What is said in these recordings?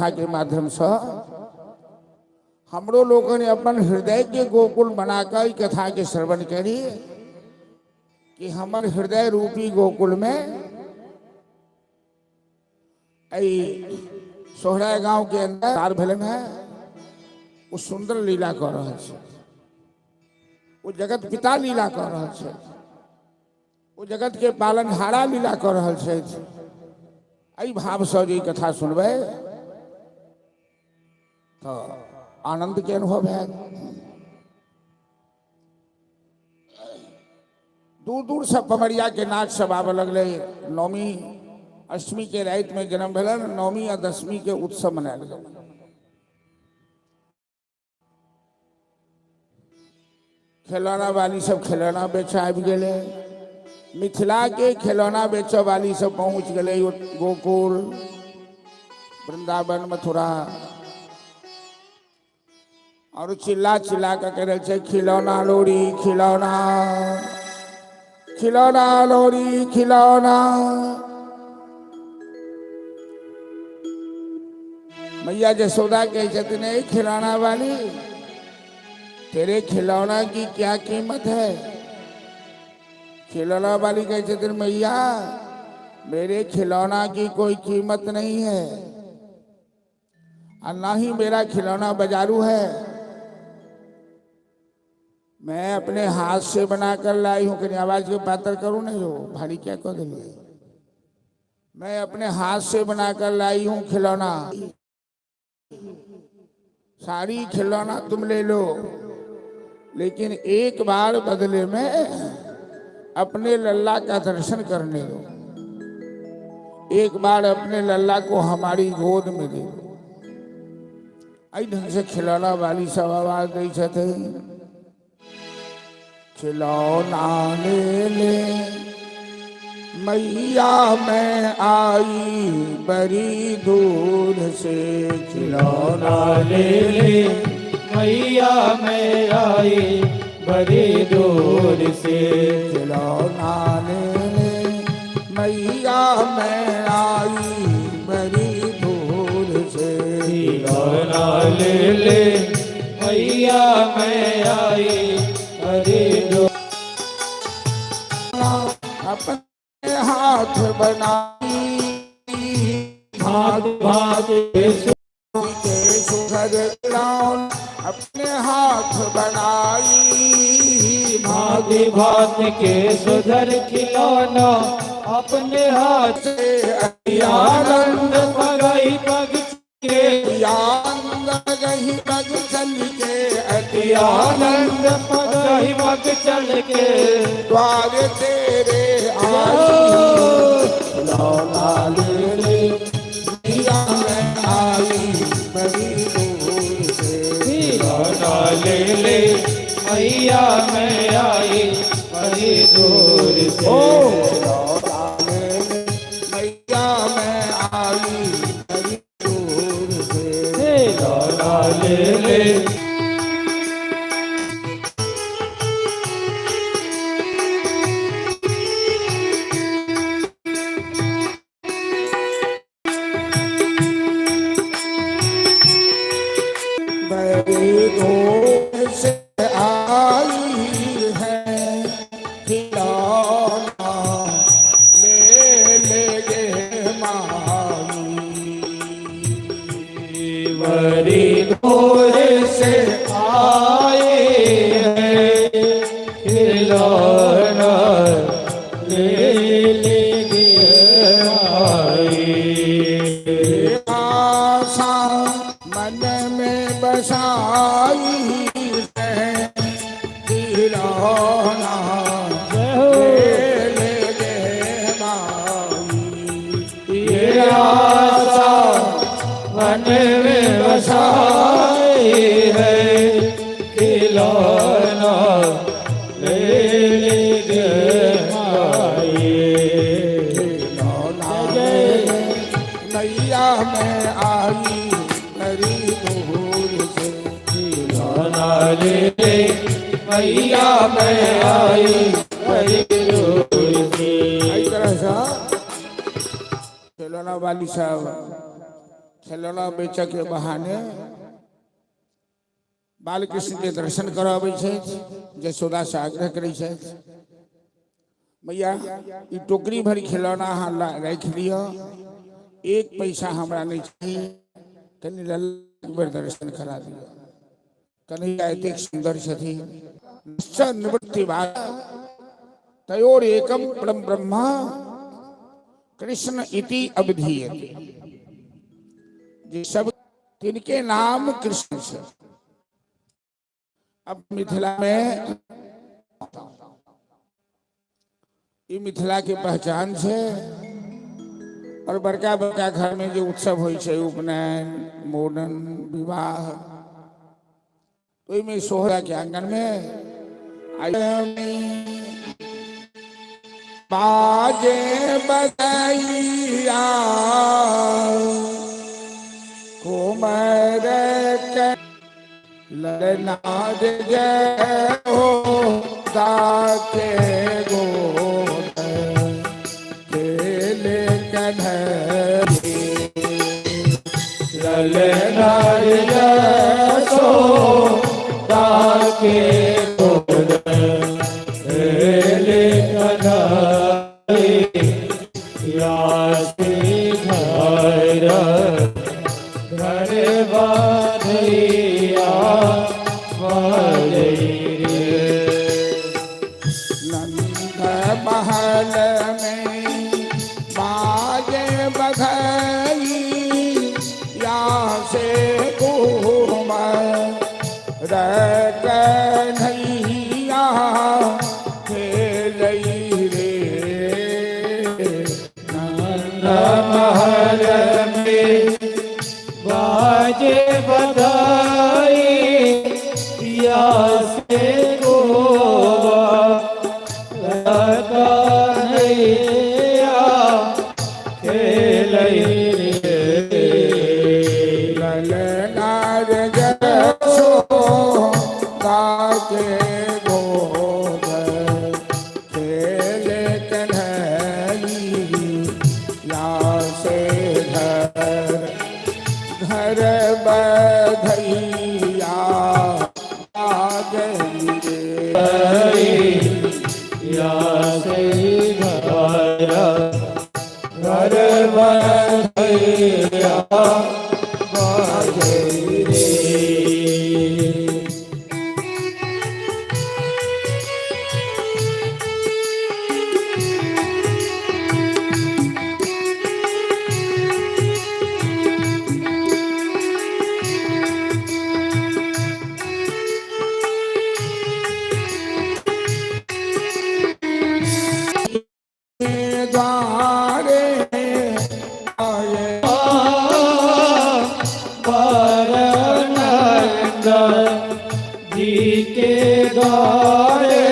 कथा के माध्यमसँ हमरो लोकनि अपन हृदय के गोकुल बना कऽ ई कथा के श्रवण करी कि हमर हृदय रूपी गोकुल में एहि सोहरा गांव के अंदर तार भेलनि है। ओ सुंदर लीला कऽ रहल छै, ओ जगत पिता लीला कऽ रहल छै, ओ जगत के पालनहारा लीला कऽ रहल छथि। एहि भावसँ जे ई कथा सुनबै तऽ आनंद के अनुभव हैत। दूर दूर से पमरिया के नाच सब आबऽ लगलै। नवमी अष्टमी के राति में जन्म भेलनि, नवमी आ दसमी के उत्सव मनायल गेल। खेलौना वाली सब खेलौना बेच आबि गेलै, मिथिला के खेलौना बेचऽ वाली सब पहुँच गेलै गोकुल वृंदावन मथुरा और चिल्ला चिल्ला कऽ कहि रहल छै खिलौना लोरी खिलौना, खिलौना लोरी खिलौना। मैया जसोदा कहै छथिन ए खिलौना वाली, तेरे खिलौना की क्या कीमत है? खिलौना वाली कहै छथिन मैया मेरे खिलौना की कोई कीमत नहीं है और ना ही मेरा खिलौना बाजारू है, मैं अपने हाथ से बना कर लाई हूं। कहीं आवाज के पातर करूं नहीं हो भारी क्या कह दिलिए। मैं अपने हाथ से बना कर लाई हूं खिलौना, सारी खिलौना तुम ले लो, लेकिन एक बार बदले में अपने लल्ला का दर्शन करने दो, एक बार अपने लल्ला को हमारी गोद में दे दो। एहि ढंग से खिलौना वाली सब आवाज दै छथिन खिलौना ले ले मैया मैं आई बड़ी दूर से, खिलौना ले ले मैया मैं आई बड़ी दूर से, खिलौना ले ले मैया मैं आई बड़ी दूर से, खिलौना ले ले मैया मैं आई बड़ी दूर। अपने हाथ बनाई भात भात के सुघर खिलौना अपने हाथ बनाई, भांति भांति के सुधर खिलौना अपने हाथ से आनंद पगई पग के, आनंद गही पग चल के अति आनंद पगई पग चल के द्वार तेरे आई, खिलौना ले ले मैया मैं आई बड़ी दूर से, खिलौना ले ले मैया मैं आई बड़ी दूर से, खिलौना ले ले मैया मैं आई बड़ी दूर से, खिलौना ले ले। बड़ी दूर से आई है खिलौना ले ले गे माई, बड़ी दूर से आए हैं खिलौना ले ले गे आई, आशा मन में बसाई है खिलौना ले ले गे माई, ये आशा मन में बसाई है खिलौना ले ले गे माई, खिलौना ले ले मैया मैं आई बड़ी दूर से, खिलौना ले ले मैया मैं आई बड़ी दूर से। एहि तरहसँ खिलौना वाली सब खेलौना बेचऽ के बहाने बालकृष्ण के दर्शन करऽ अबै छथि। जसोदा से आग्रह करै छथि, मैया ई टोकरी भरि खिलौना अहाँ राखि लिअ, एक पैसा हमरा नहि चाही, कनि लल्ला एक बेर दर्शन करा दिअ। कन्हैया एतेक सुन्दर छथिन। निश्चय निवृत्ति बाद तयोर एकम परम ब्रह्मा कृष्ण इति अवधीयते, जे सब तिनके नाम कृष्ण छै। अब मिथिला में ई मिथिला के पहचान छै। और बड़का बड़का घर में जे उत्सव होइ छै, उपनयन, मूड़न, विवाह, ओहिमे सोहरा के आंगन में बाजे बधैया कुमर के ललनाद जय हो के गोद खेले कन्हैया ललनार जसोदा के गोद खेले कन्हैया से घर घर बधैया बजै रे। नंद महल में बाजे बधई या से कुमर कन्हैया खेलई रे। नंद महल में बाजे बधाई या से गोवा कन्हैया खेलई रे। ललनार जसोदा के गोद खेले कन्हैया से घर घर बधैया आ गई रे। या से घर घर बधैया बजै रे। द्वारे आए परनंद जी के द्वारे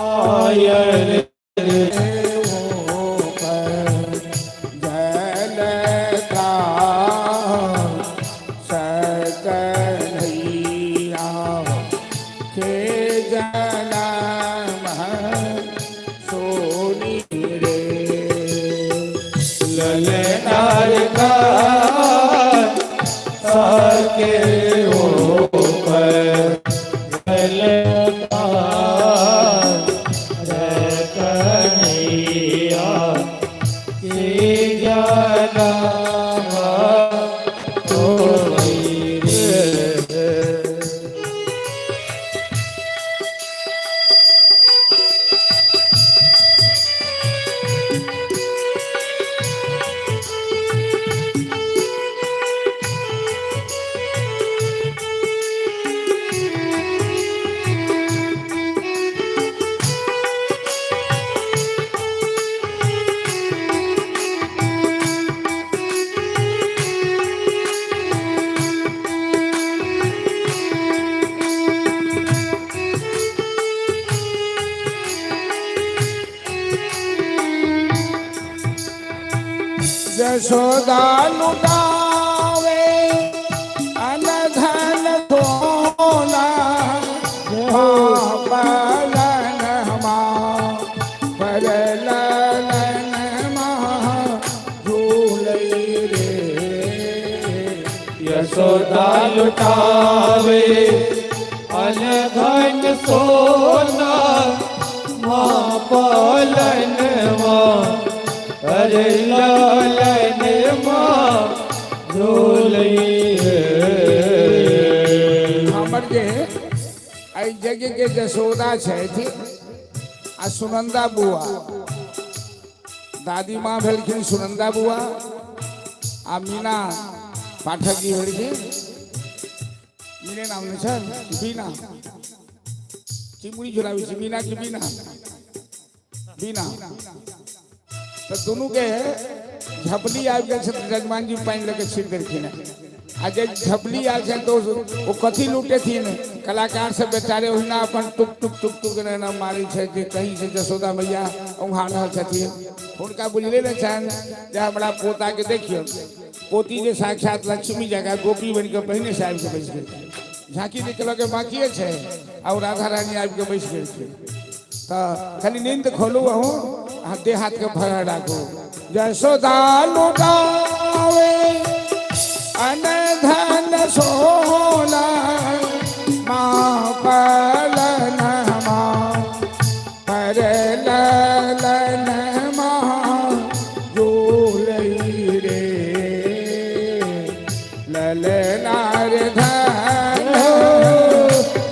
आयल ऊपर जल का सकन्हैया के जनम सोनी रे। ललनार का सके ऊपर जलता कन्हैया के जनम सोनी रे। जसोदा लुटावे अनधन सोना पालन पर ललन झूलै रे। यशोदा लुटावे अनधन सोना माँ पालन माँ अरे लालन माँ झोली हमर जे एहि यज्ञ के जसोदा छथि आ सुनंदा बुआ, दादी माँ भेलखिन सुनंदा बुआ आ मीना पाठक जी भेलखिन। मीने नाम नहि छल बीना की मुड़ी झुलाबै छी मीना की बीना बीना। तऽ दुनू के झपली आबि गेल छै तऽ जजमान जी पानि लऽ के छीट देलखिन हेँ। आ जे झपली आयल छै तऽ ओ कथी लूटेथिन? कलाकार सब बेचारे ओहिना अपन टुक टुक टुक टुक एना मारै छै जे कहीं से जसोदा मैया औंघा रहल छथिन। हुनका बुझले नहि छनि जे हमरा पोताके देखियौ, पोती जे साक्षात लक्ष्मी जकाँ गोपी बनि कऽ पहिने से आबि कऽ बैस गेलखिन। झाँकी निकलऽके बाकिए छै आ ओ राधा रानी आबि कऽ बैस गेलखिन। तऽ खाली नींद खोलू अहूँ, अहाँ देह हाथके भरल राखू। जसोदा लुटावे अन धन सोना माँ पालन माँ पर ललन माँ झूलई रे ललनार धन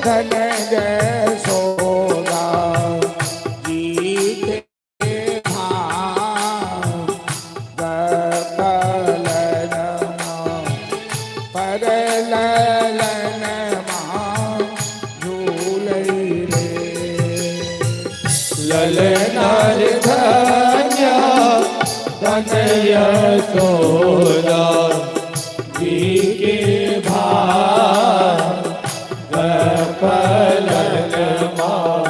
धन जसोदा जी के भाव पालन माँ पर ललन माँ झूलई रे ललनार धन्य धन यशोदा जी के भार पलन माँ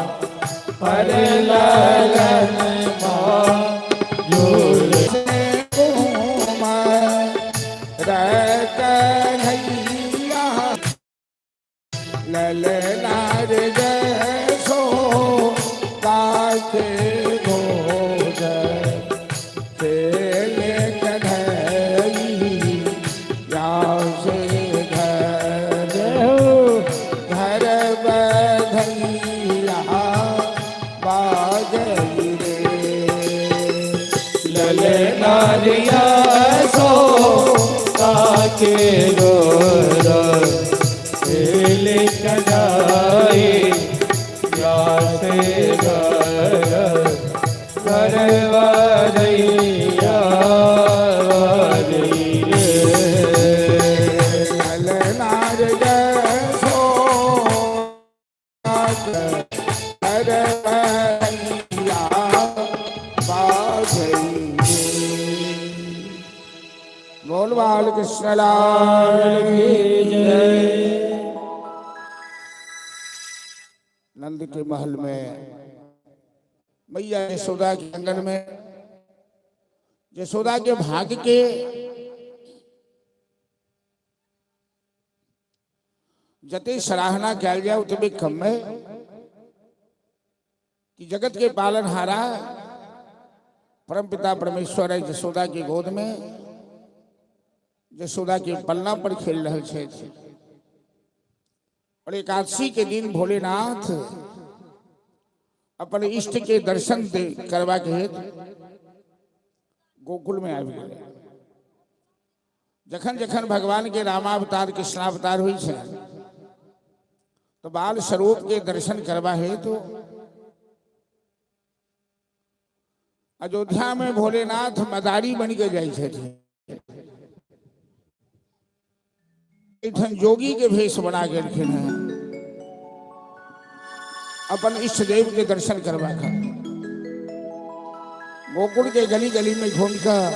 पर ललन माँ झूल कन्हैया ललनार जसो काके गोद खेले कन्हैया से घर घर बधैया बाजई रे। ललनार यशोदा के गोद खेले कन्हैया से घर घर वरैया वरैया। ललनार जसो घर बधैया बाजई रे। बोल बाल कृष्ण लाल की जय। नंद के महल में मैया यशोदा के आंगन में यशोदा के भाग्य के जते सराहना कयल जाए उतबे कम है कि जगत के पालनहारा परम पिता परमेश्वर है यशोदा के गोद में यशोदा के पलना पर खेल रहे छथि। और एकादशी के दिन भोलेनाथ अपन इष्ट के दर्शन दे करवा के हेतु गोकुल में आबि गेलै। जखन जखन भगवान के रामावतार कृष्णावतार होइ छै तो बाल स्वरूप के दर्शन करवा हेतु अयोध्या में भोलेनाथ मदारी बन के जाइ छथिन। एहिठाम जोगी के भेष बना गेलखिन हैं अपन इष्ट देव के दर्शन करवा खातिर। गोकुल के गली गली में घूम कर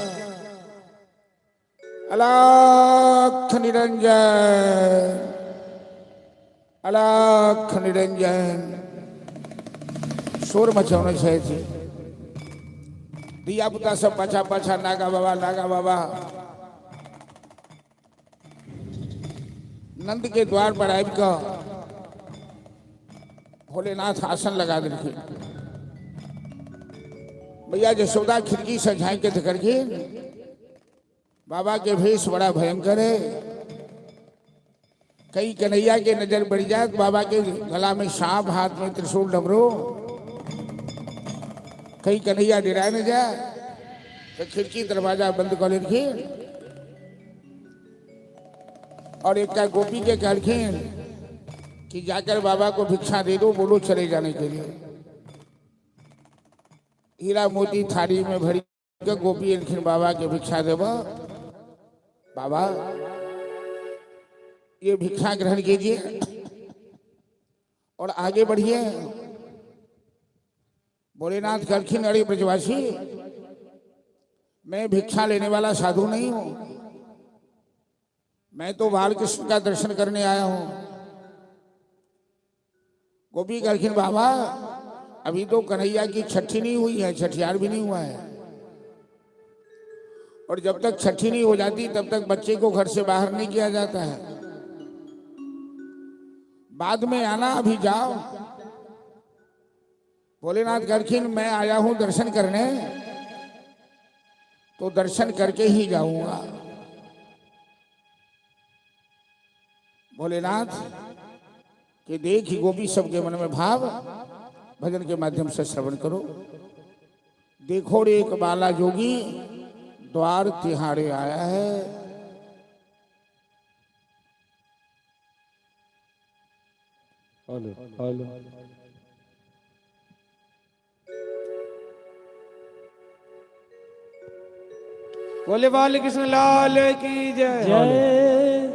अलख निरंजन अलख निरंजन शोर मचौने छथि। धिया पुता सब पाछा पाछा नागा बाबा नागा बाबा। नंद के द्वार पर आबि कऽ भोलेनाथ आसन लगा देलखिन। भैया जसोदा खिड़की से झाँकि के देखलखिन, बाबा के भेष बड़ा भयंकर है। कहीं कन्हैया के नजर पड़ जाए, बाबा के गला में सांप, हाथ में त्रिशूल डमरू, कहीं कन्हैया डरा न जाए, तो खिड़की दरवाजा बंद कर लेलखिन और एक गोपी के कहलखिन कि जाकर बाबा को भिक्षा दे दो, बोलो चले जाने के लिए। हीरा मोती थाली में भरी के गोपी एलखिन बाबा के भिक्षा देब, बाबा ये भिक्षा ग्रहण कीजिए और आगे बढ़िए। भोलेनाथ कहलखिन अरे ब्रजवासी, मैं भिक्षा लेने वाला साधु नहीं हूं, मैं तो बालकृष्ण का दर्शन करने आया हूं। गोपी कहलखिन बाबा अभी तो कन्हैया की छठी नहीं हुई है, छठियार भी नहीं हुआ है, और जब तक छठी नहीं हो जाती तब तक बच्चे को घर से बाहर नहीं किया जाता है। बाद में आना, अभी जाओ। भोलेनाथ कहलखिन मैं आया हूं दर्शन करने, तो दर्शन करके ही जाऊंगा। भोलेनाथ के देख गोपी सबके मन में भाव, भजन के माध्यम से श्रवण करो। देखो रे एक बाला जोगी द्वार तिहारे आया है। Hello hello. बोले बाल कृष्ण लाल की जय। जय।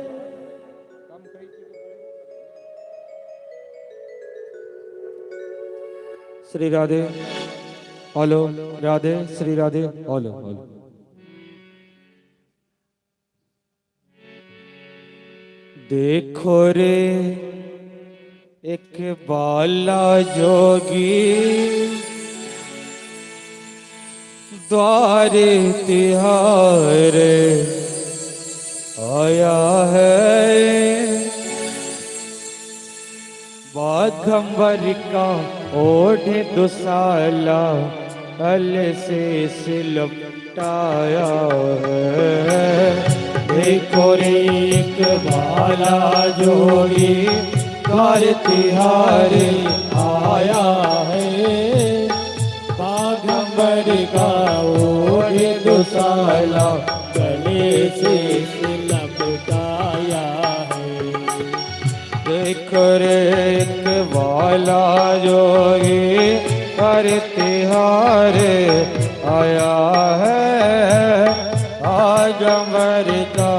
Shri Radhe. Hello Radhe, Shri Radhe. Hello hello. देखो रे एक बाला जोगी द्वारे तिहारे आया है। बाघंबर का ओढ़े दुसाला अल से लपटाया है। देखो रे एक बाला जोगी द्वार तिहारे आया है। बाघंबर का ओढ़े दुसाला गले से लपटाया है। देखो रे एक बाला जोगी द्वार तिहारे आया है। बाघंबर का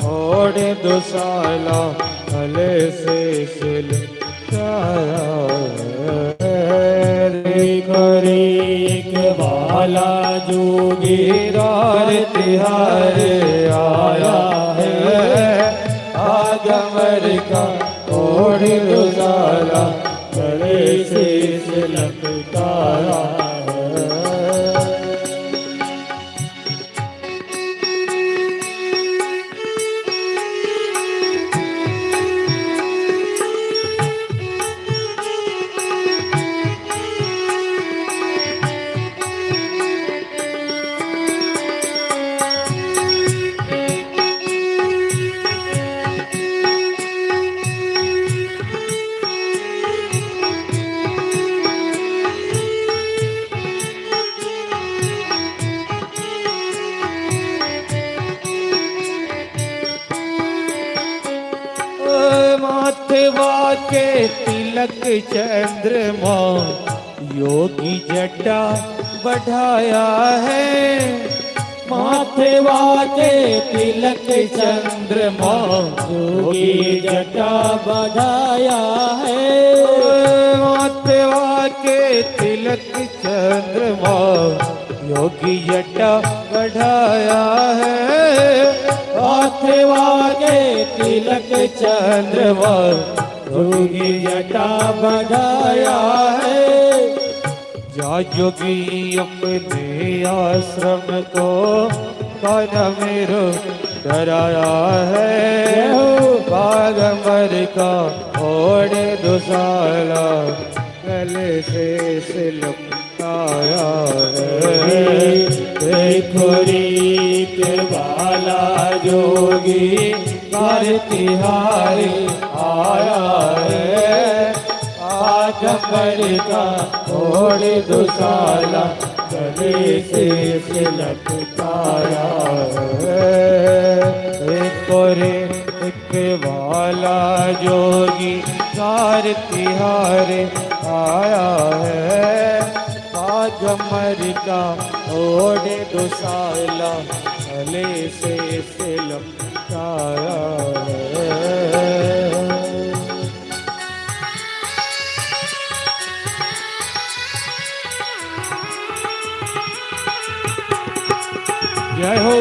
ओढ़े दुसाला गले से लपटाया है। देखो रे एक बाला जोगी द्वार तिहारे आया है। आगमर का ओढ़ दुसाला गले से लपटाया है। माथवा के तिलक चंद्रमा योगी जटा बढ़ाया है। माथवा के तिलक चंद्रमा जोगी जटा बढ़ाया है। माथवा के तिलक चंद्रमा योगी जटा बढ़ाया है। माथवा के तिलक चंद्रमा जोगी जटा बढ़ाया है। जा जोगी अपने आश्रम को कौन मेरो डराया है। बागंबर का ओढ़ दुसाला गले से लपटाया है। देखो रे एक बाला जोगी द्वार तिहारे आया है। बाघंबर का ओढ़ दुसाला गले से लटकाया है। एक और एक वाला जोगी द्वार तिहारे आया है। बाघंबर का ओढ़ दुसाला गले से लटकाया है। जय हो।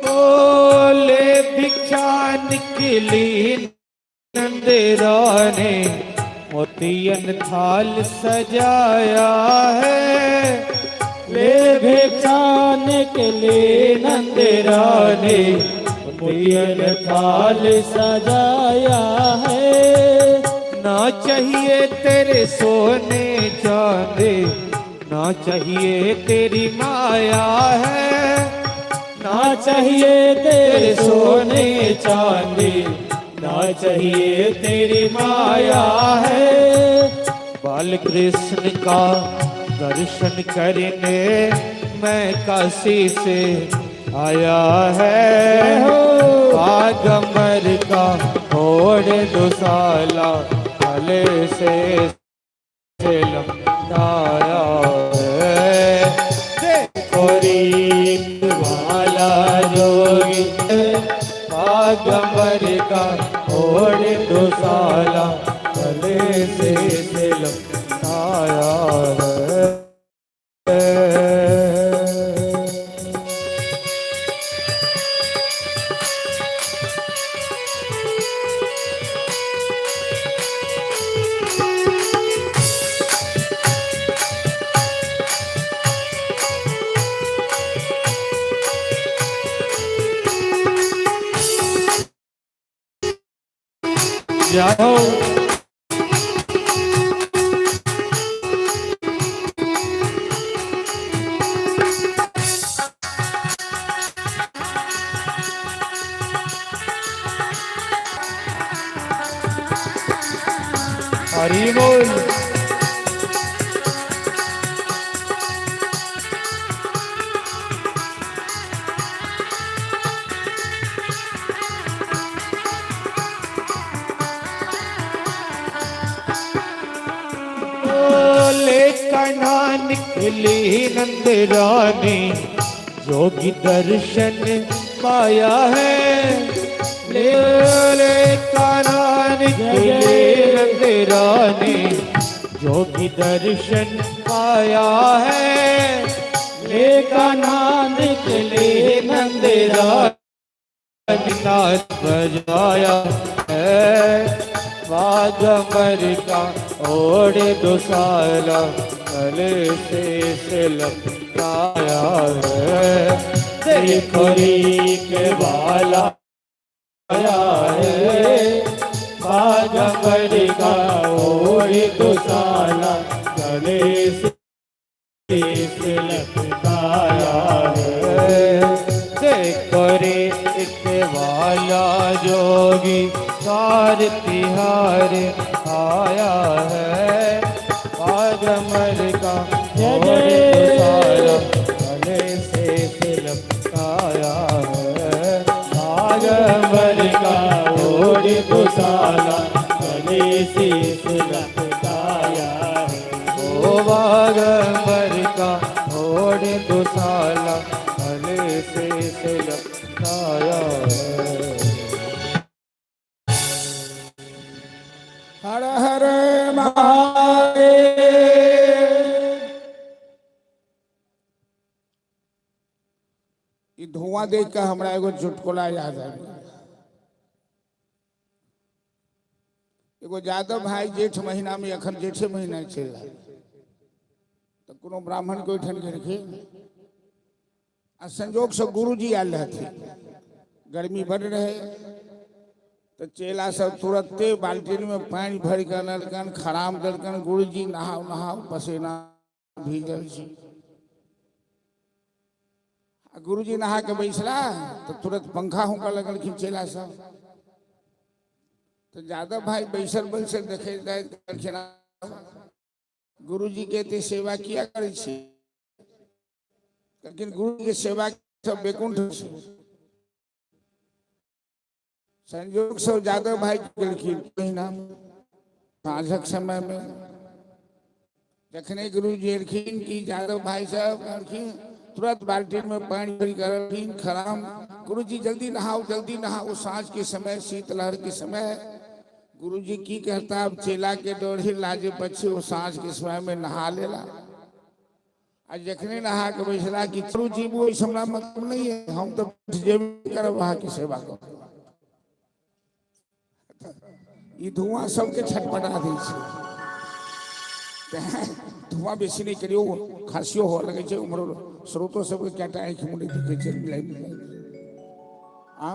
बोले भिक्षा निकली नंदरा ने मोतियन थाल सजाया है। ले भिक्षा निकली नंदरा ने मोतियन थाल सजाया है। ना चाहिए तेरे सोने चांदी, ना चाहिए तेरी माया है। ना चाहिए तेरे सोने चांदी, ना चाहिए तेरी माया है। बाल कृष्ण का दर्शन करने मैं काशी से आया है। बाघंबर का ओढ़ दुसाला गले से लमकाया है। देखो रीत वाला जोगी बाघंबर का ओढ़ दुसाला गले से लमकाया है। जाओ। हरि बोल। बोले कन्हा निकली नंद रानी जोगी दर्शन पाया है। ले ले कान्हा निकली नंद रानी जोगी दर्शन पाया है। ले कान्हा निकली नंद रानी नाच बजाया है। बाघंबर का ओढ़ दुसाला गले से लपकाया है। देखो रीत वाला आया है। बाघंबर का ओढ़ दुसाला गले से लपकाया है। देखो रीत वाला जोगी द्वार तिहार आया है। बाघंबर का ओढ़ दुसाला गले से लपकाया है। बाघंबर का ओढ़ दुसाला गले से लपकाया है। ओ बाघंबर का ओढ़ दुसाला गले से लपकाया है। हर हर महादेव। ई धुआं देख के हमरा एगो चुटकुला याद आबि गेल। एगो यादव भाई जेठ महीना में, एखन जेठे महीना चलि रहल, तऽ कोनो ब्राह्मण के ओहिठाम गेलखिन आ संजोग से गुरुजी आयल रहथिन। गर्मी बड रहे तऽ चेला सब तुरंते बाल्टीन में पानि भरि कऽ अनलकनि, खराम देलकनि, गुरुजी नहाउ नहाउ, पसेना भीजल छी। आ गुरुजी नहा के बैसला तऽ तुरंत पंखा हुनका लगलखिन चेला सब। तऽ यादव भाई बैसल बैसल देखैत कहलखिन, गुरुजी के एते सेवा किया करै छी? कहलखिन गुरु के सेवा सब बेकुंठ छै। संजोग से यादव भाई गेलखिन महीना साँझक समय में। जखने गुरुजी एलखिन कि यादव भाई साहब कहलखिन, तुरंत बाल्टीन में पानी भरि करलखिन खराम, गुरुजी जल्दी नहाओ जल्दी नहाओ, साँझ के समय शीतलहर के समय। गुरुजी की कहता, अब चेला के डर ही लाजे बच्चे वो साँझ के समय में नहा लेला। आ जखने नहा के बैसला कि गुरुजी वो हमरा मतलब नहीं है, हम तो जेबे करब अहाँके सेवा करब। ई धुआं सबके छटपटा दै छै, धुआं बेसी नहि करियौ, खांसियो हुअ लगै छै। उम्हरो स्रोतो सबके कएटा आँखि मुनै देखै छै मिलाइ मिलाइ। आ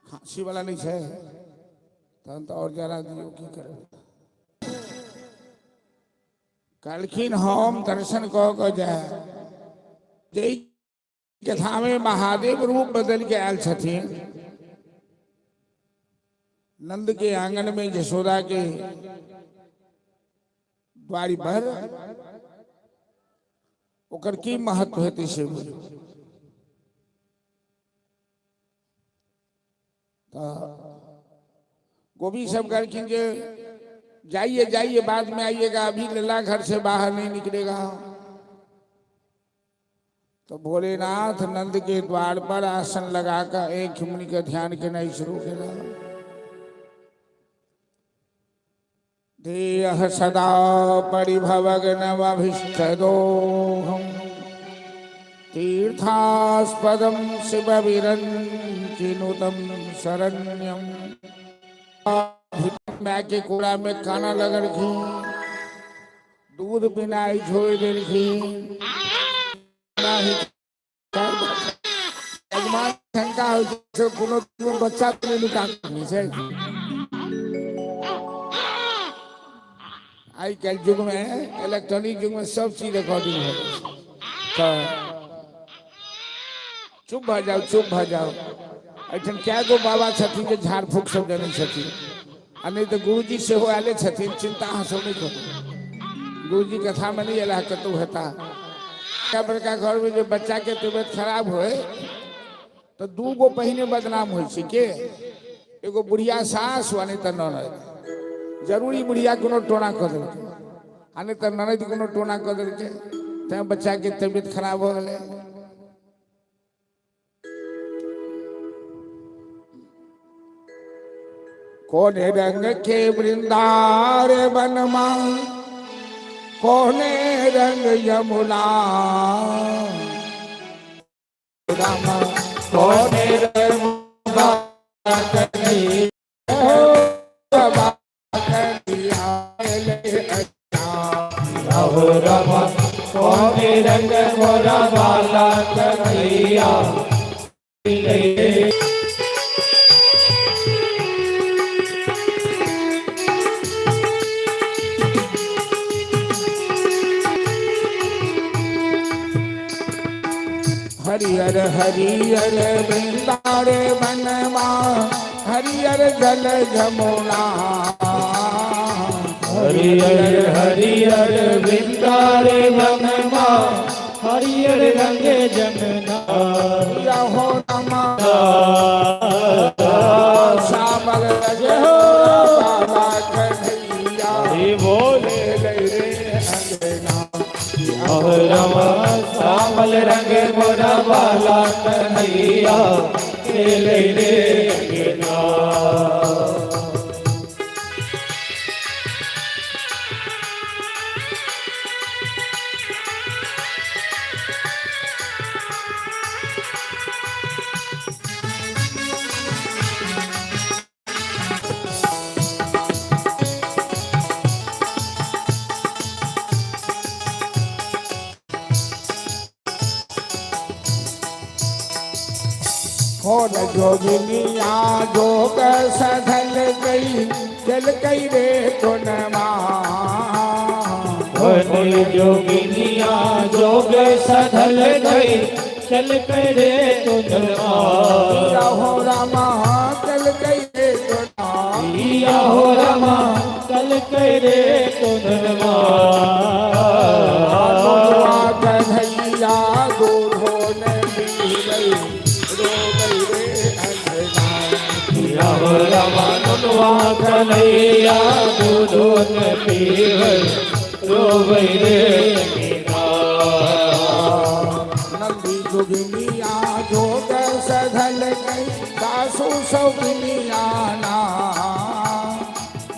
खांसी वाला नहि छै तहन तऽ आओर जरा दियौ, की करबै। कहलखिन हम दर्शन कऽ कऽ जाय। जाहि कथामे महादेव रूप बदलि के आयल छथिन नंद के आंगन में यशोदा के द्वारी पर, ओकर की महत्व हेतै से बुझू। तऽ गोपी सब कहलखिन जे जाइए जाइए, बाद में आइएगा, अभी लला घर से बाहर नहीं निकलेगा। तो भोलेनाथ नंद के द्वार पर आसन लगाकर एक मुनि के ध्यान केनाइ शुरू केला। ध्येयः सदा परिभवग्नमभीष्टदोहम् तीर्थास्पदं शिवविरञ्चिनुतं शरण्यम्। माय के कोरा में काना लगलखिन, दूध पिनाइ छोड़ि देलखिन। भगवान शंका होइ छै कोनो बच्चा तऽ नहि नुका छै। आइ काल्हि युग में इलेक्ट्रॉनिक युग में सब चीज रिकॉर्डिंग हो जाइ छै। तऽ चुप भऽ जाउ, चुप भऽ जाउ। एहिठाम कए गो बाबा छथिन जे झाड़ फूक सब जनै छथिन, आ नहि तऽ गुरुजी सेहो आयले छथिन। चिंता अहाँ सब नहि करू, गुरुजी कथामे नहि एला, कतहु हेता। बड़का बड़का घरमे जे बच्चाके तबियत खराब होय तऽ दू गो पहिने बदनाम होइ छै के, एगो बुढ़िया सास वा नहि तऽ ननद। जरूरी बुढ़िया कोनो टोना कऽ देलकै आ नहि तऽ ननद कोनो टोना कऽ देलकै, तैं बच्चाके तबियत खराब भऽ गेलै। कोने रंग के वृंदार वनमा, कोने रंग यमुना राम, कोने रंग हो राम, कोने रंग मोरा बाला कन्हैया। हरिहर हरिहर वृंदार वनमा, हरिहर जल जमुना। हरिहर हरिहर वृंदार वनमा, हरिहर रंग जमुना। हो रमा श्यामल हो बाबा कन्हैया, हरि बोल ले रे अंगना। हो राम, श्यामल रंग मोरा बाला कन्हैया ले रे अंगना। जोगिनिया जोग सधल गई चल गई रे तुनमा। बन जोगिनिया जोग सधल गई चल करे तुनमा। हो रामा चल गई रे तुनमा। पिया हो रमा चल करे तुनमा। कन्हैया दूधो ने पी गई रो गई रे अंधना। पिया हो रमा नुनवा कन्हैया दूधो न पीवै रोवै रे मीरा। नंदी जोगिनिया जोग सधल गई सासु सौगिनिया ना।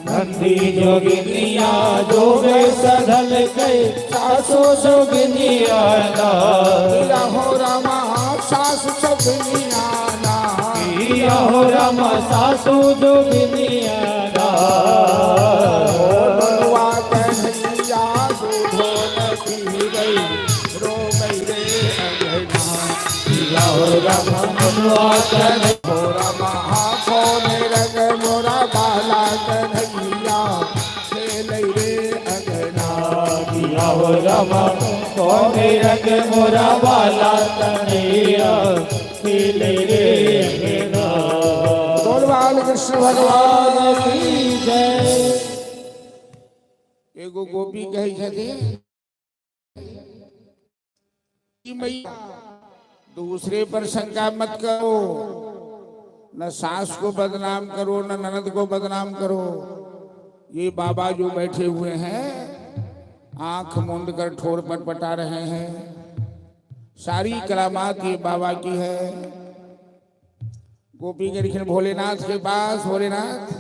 नंदी जोगिनिया जोग सधल गई सासु जोगिनिया ना। पिया हो रामा सासु सौगिनिया ना। पिया हो रमा सासु जोगिनिया ना। बनुआ कन्हैया दूधो न पी गई रो गई रे अंगना। पिया हो रमा नुनवा कन्हैया। हो रामा कौन रंग मोरा बाला कन्हैया खेल रे अंगना। पिया हो रमा कौन रंग मोरा बाला कन्हैया खेले रे अंगना। बोल बाल कृष्ण भगवान की जय। एगो गोपी कहै छथिन कि मैया दूसरे पर शंका मत करो, न सास को बदनाम करो न ननद को बदनाम करो। ये बाबा जो बैठे हुए हैं आंख मूंद कर ठोर पर पटा रहे हैं, सारी करामात ये बाबा की है। गोपी के भोलेनाथ के पास, भोलेनाथ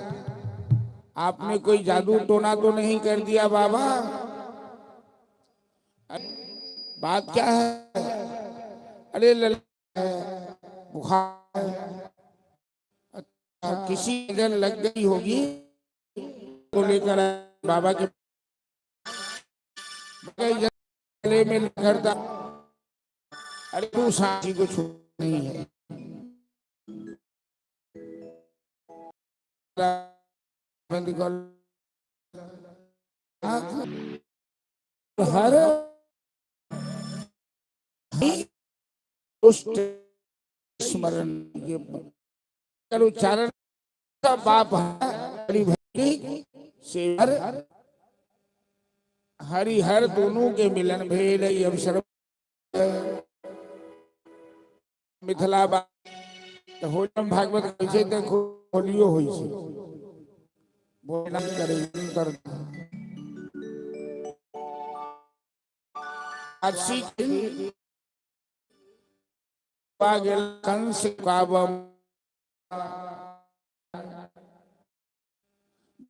आपने कोई जादू टोना तो नहीं कर दिया बाबा? बात क्या है? अरे लल बुखार है। अच्छा, किसी नजर लग गई होगी तो लेकर आए बाबा के गले में करता। अरे तू साथी को छू नहीं है। बंद कर हर दुष्ट स्मरण ये उच्चारण का बाप हरि भक्ति से हर हरिहर दोनों के मिलन भेल ई अवसर मिथिला तऽ होली भागवत कहै छै तऽ होलियो होइ छै। भोजन करै कर गेल कंस काबम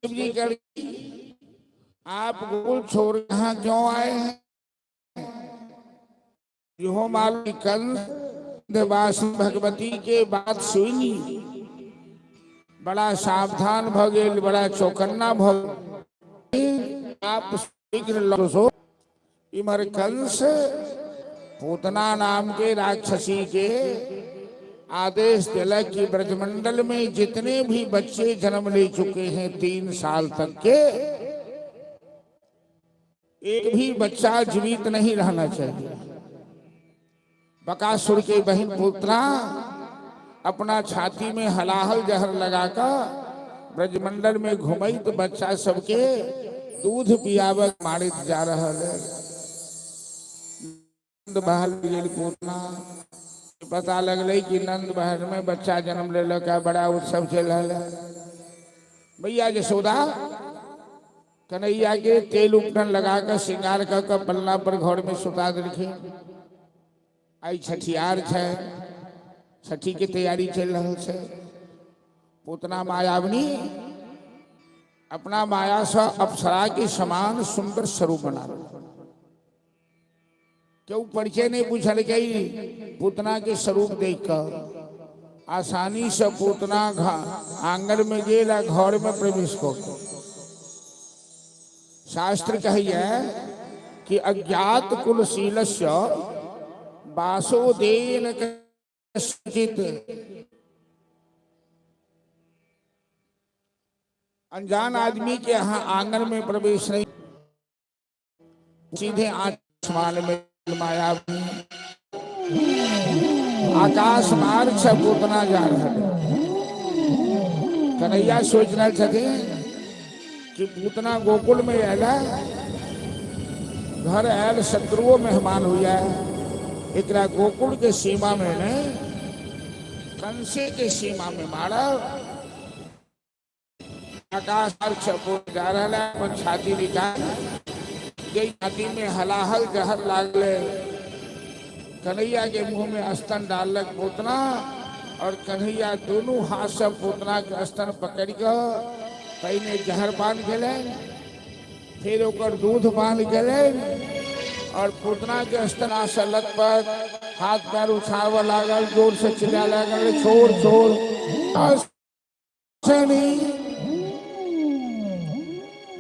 जी कर आप गोकुल छोड़ यहाँ क्यों आए हैं? यो मालूम कंस भगवती के बात सुनी बड़ा सावधान भ गेल, बड़ा चौकन्ना भ आप शीघ्र लौटो। इमर कंस पूतना नाम के राक्षसी के आदेश दिलक कि ब्रजमंडल में जितने भी बच्चे जन्म ले चुके हैं 3 साल तक के, एक भी बच्चा जीवित नहीं रहना चाहिए। बकासुर के बहन पूतना अपना छाती में हलाहल जहर लगाकर ब्रजमंडल में घुमई तो बच्चा सबके दूध पियाबक मारित जा रहा है। नंद बहल गेल पूतना, पता लगलै कि नंद बहल में बच्चा जन्म लेलक, बड़ा उत्सव चल रहा है। भैया जसोदा कन्हैया के तेल उपटन लगाकर श्रृंगार कर के पलना पर घर में सुता देलखिन। आई छठियार छै, छठी के तैयारी चल रहा छै। पूतना मायाविनी अपना माया से अप्सरा के समान सुंदर स्वरूप बना क्यों परिचय नहीं पूछल गई। पूतना के स्वरूप देख कर आसानी से पूतना आंगन में गेल आ घर में प्रवेश कर। शास्त्र कहिए कि अज्ञात कुलशीलस्य वासोदेन कस्यचित् अनजान आदमी के यहाँ आंगन में प्रवेश नहीं, सीधे आसमान में माया आकाश मार्ग से पूतना जा रहा है। कन्हैया सोच रहे छथिन कि पूतना गोकुल में आयल है, घर आयल शत्रुओं मेहमान हुआ है, एकरा गोकुल के सीमा में नहीं कंसे के सीमा में मारा। आकाश मार्ग से पूत जा रहा है, अपन छाती निकाल गई, छाती में हलाहल जहर लागले। कन्हैया के मुंह में स्तन डालक पूतना और कन्हैया दोनों हाथ से पूतना के स्तन पकड़ के पहिने जहर पान केलनि, फिर ओकर दूध पान केलनि और पूतना के स्तन से लथपथ हाथ पैर उछावे लागल, जोर से चिल्ला लागल, छोड़ छोड़।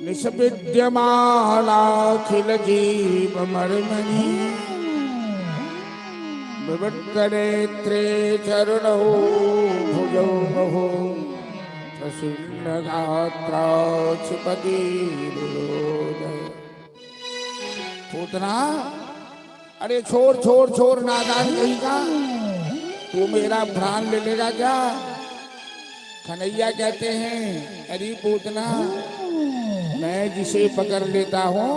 निष्विद्यमानाखिल जीव मर्मणि विवृतनेत्रे चरणौ भुजौ बहु प्रसन्न गात्राक्षिपति। पूतना अरे छोड़ छोड़ छोड़, नादान कहीं का, तू मेरा प्राण ले लेगा क्या? कन्हैया कहते हैं अरे पूतना, मैं जिसे पकड़ लेता हूँ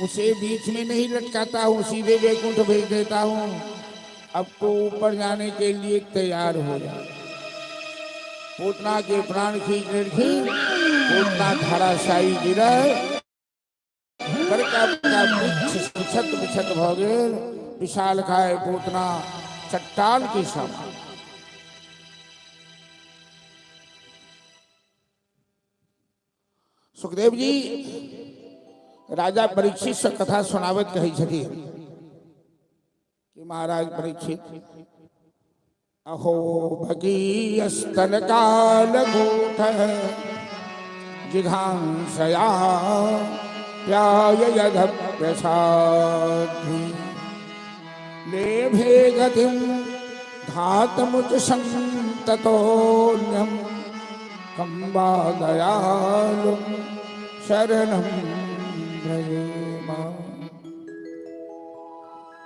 उसे बीच में नहीं लटकाता हूँ, सीधे वैकुंठ भेज देता हूँ। अब तो ऊपर जाने के लिए तैयार हो जा। पूतना के प्राण खींच लेलखिन, पूतना धराशायी गिरल, बड़का बड़का वृक्ष बिछत बिछत भऽ गेल, विशाल काय पूतना चट्टान के समान। सुखदेव जी राजा परीक्षित से कथा सुनावत कहै छथिन कि महाराज परीक्षित, अहो भगीयस्तन काल भूत जिघांसया प्याय प्रसाधि लेभे गतिम घातमुच संततोन्यम कम्बा दयालुम शरणम व्रजेम।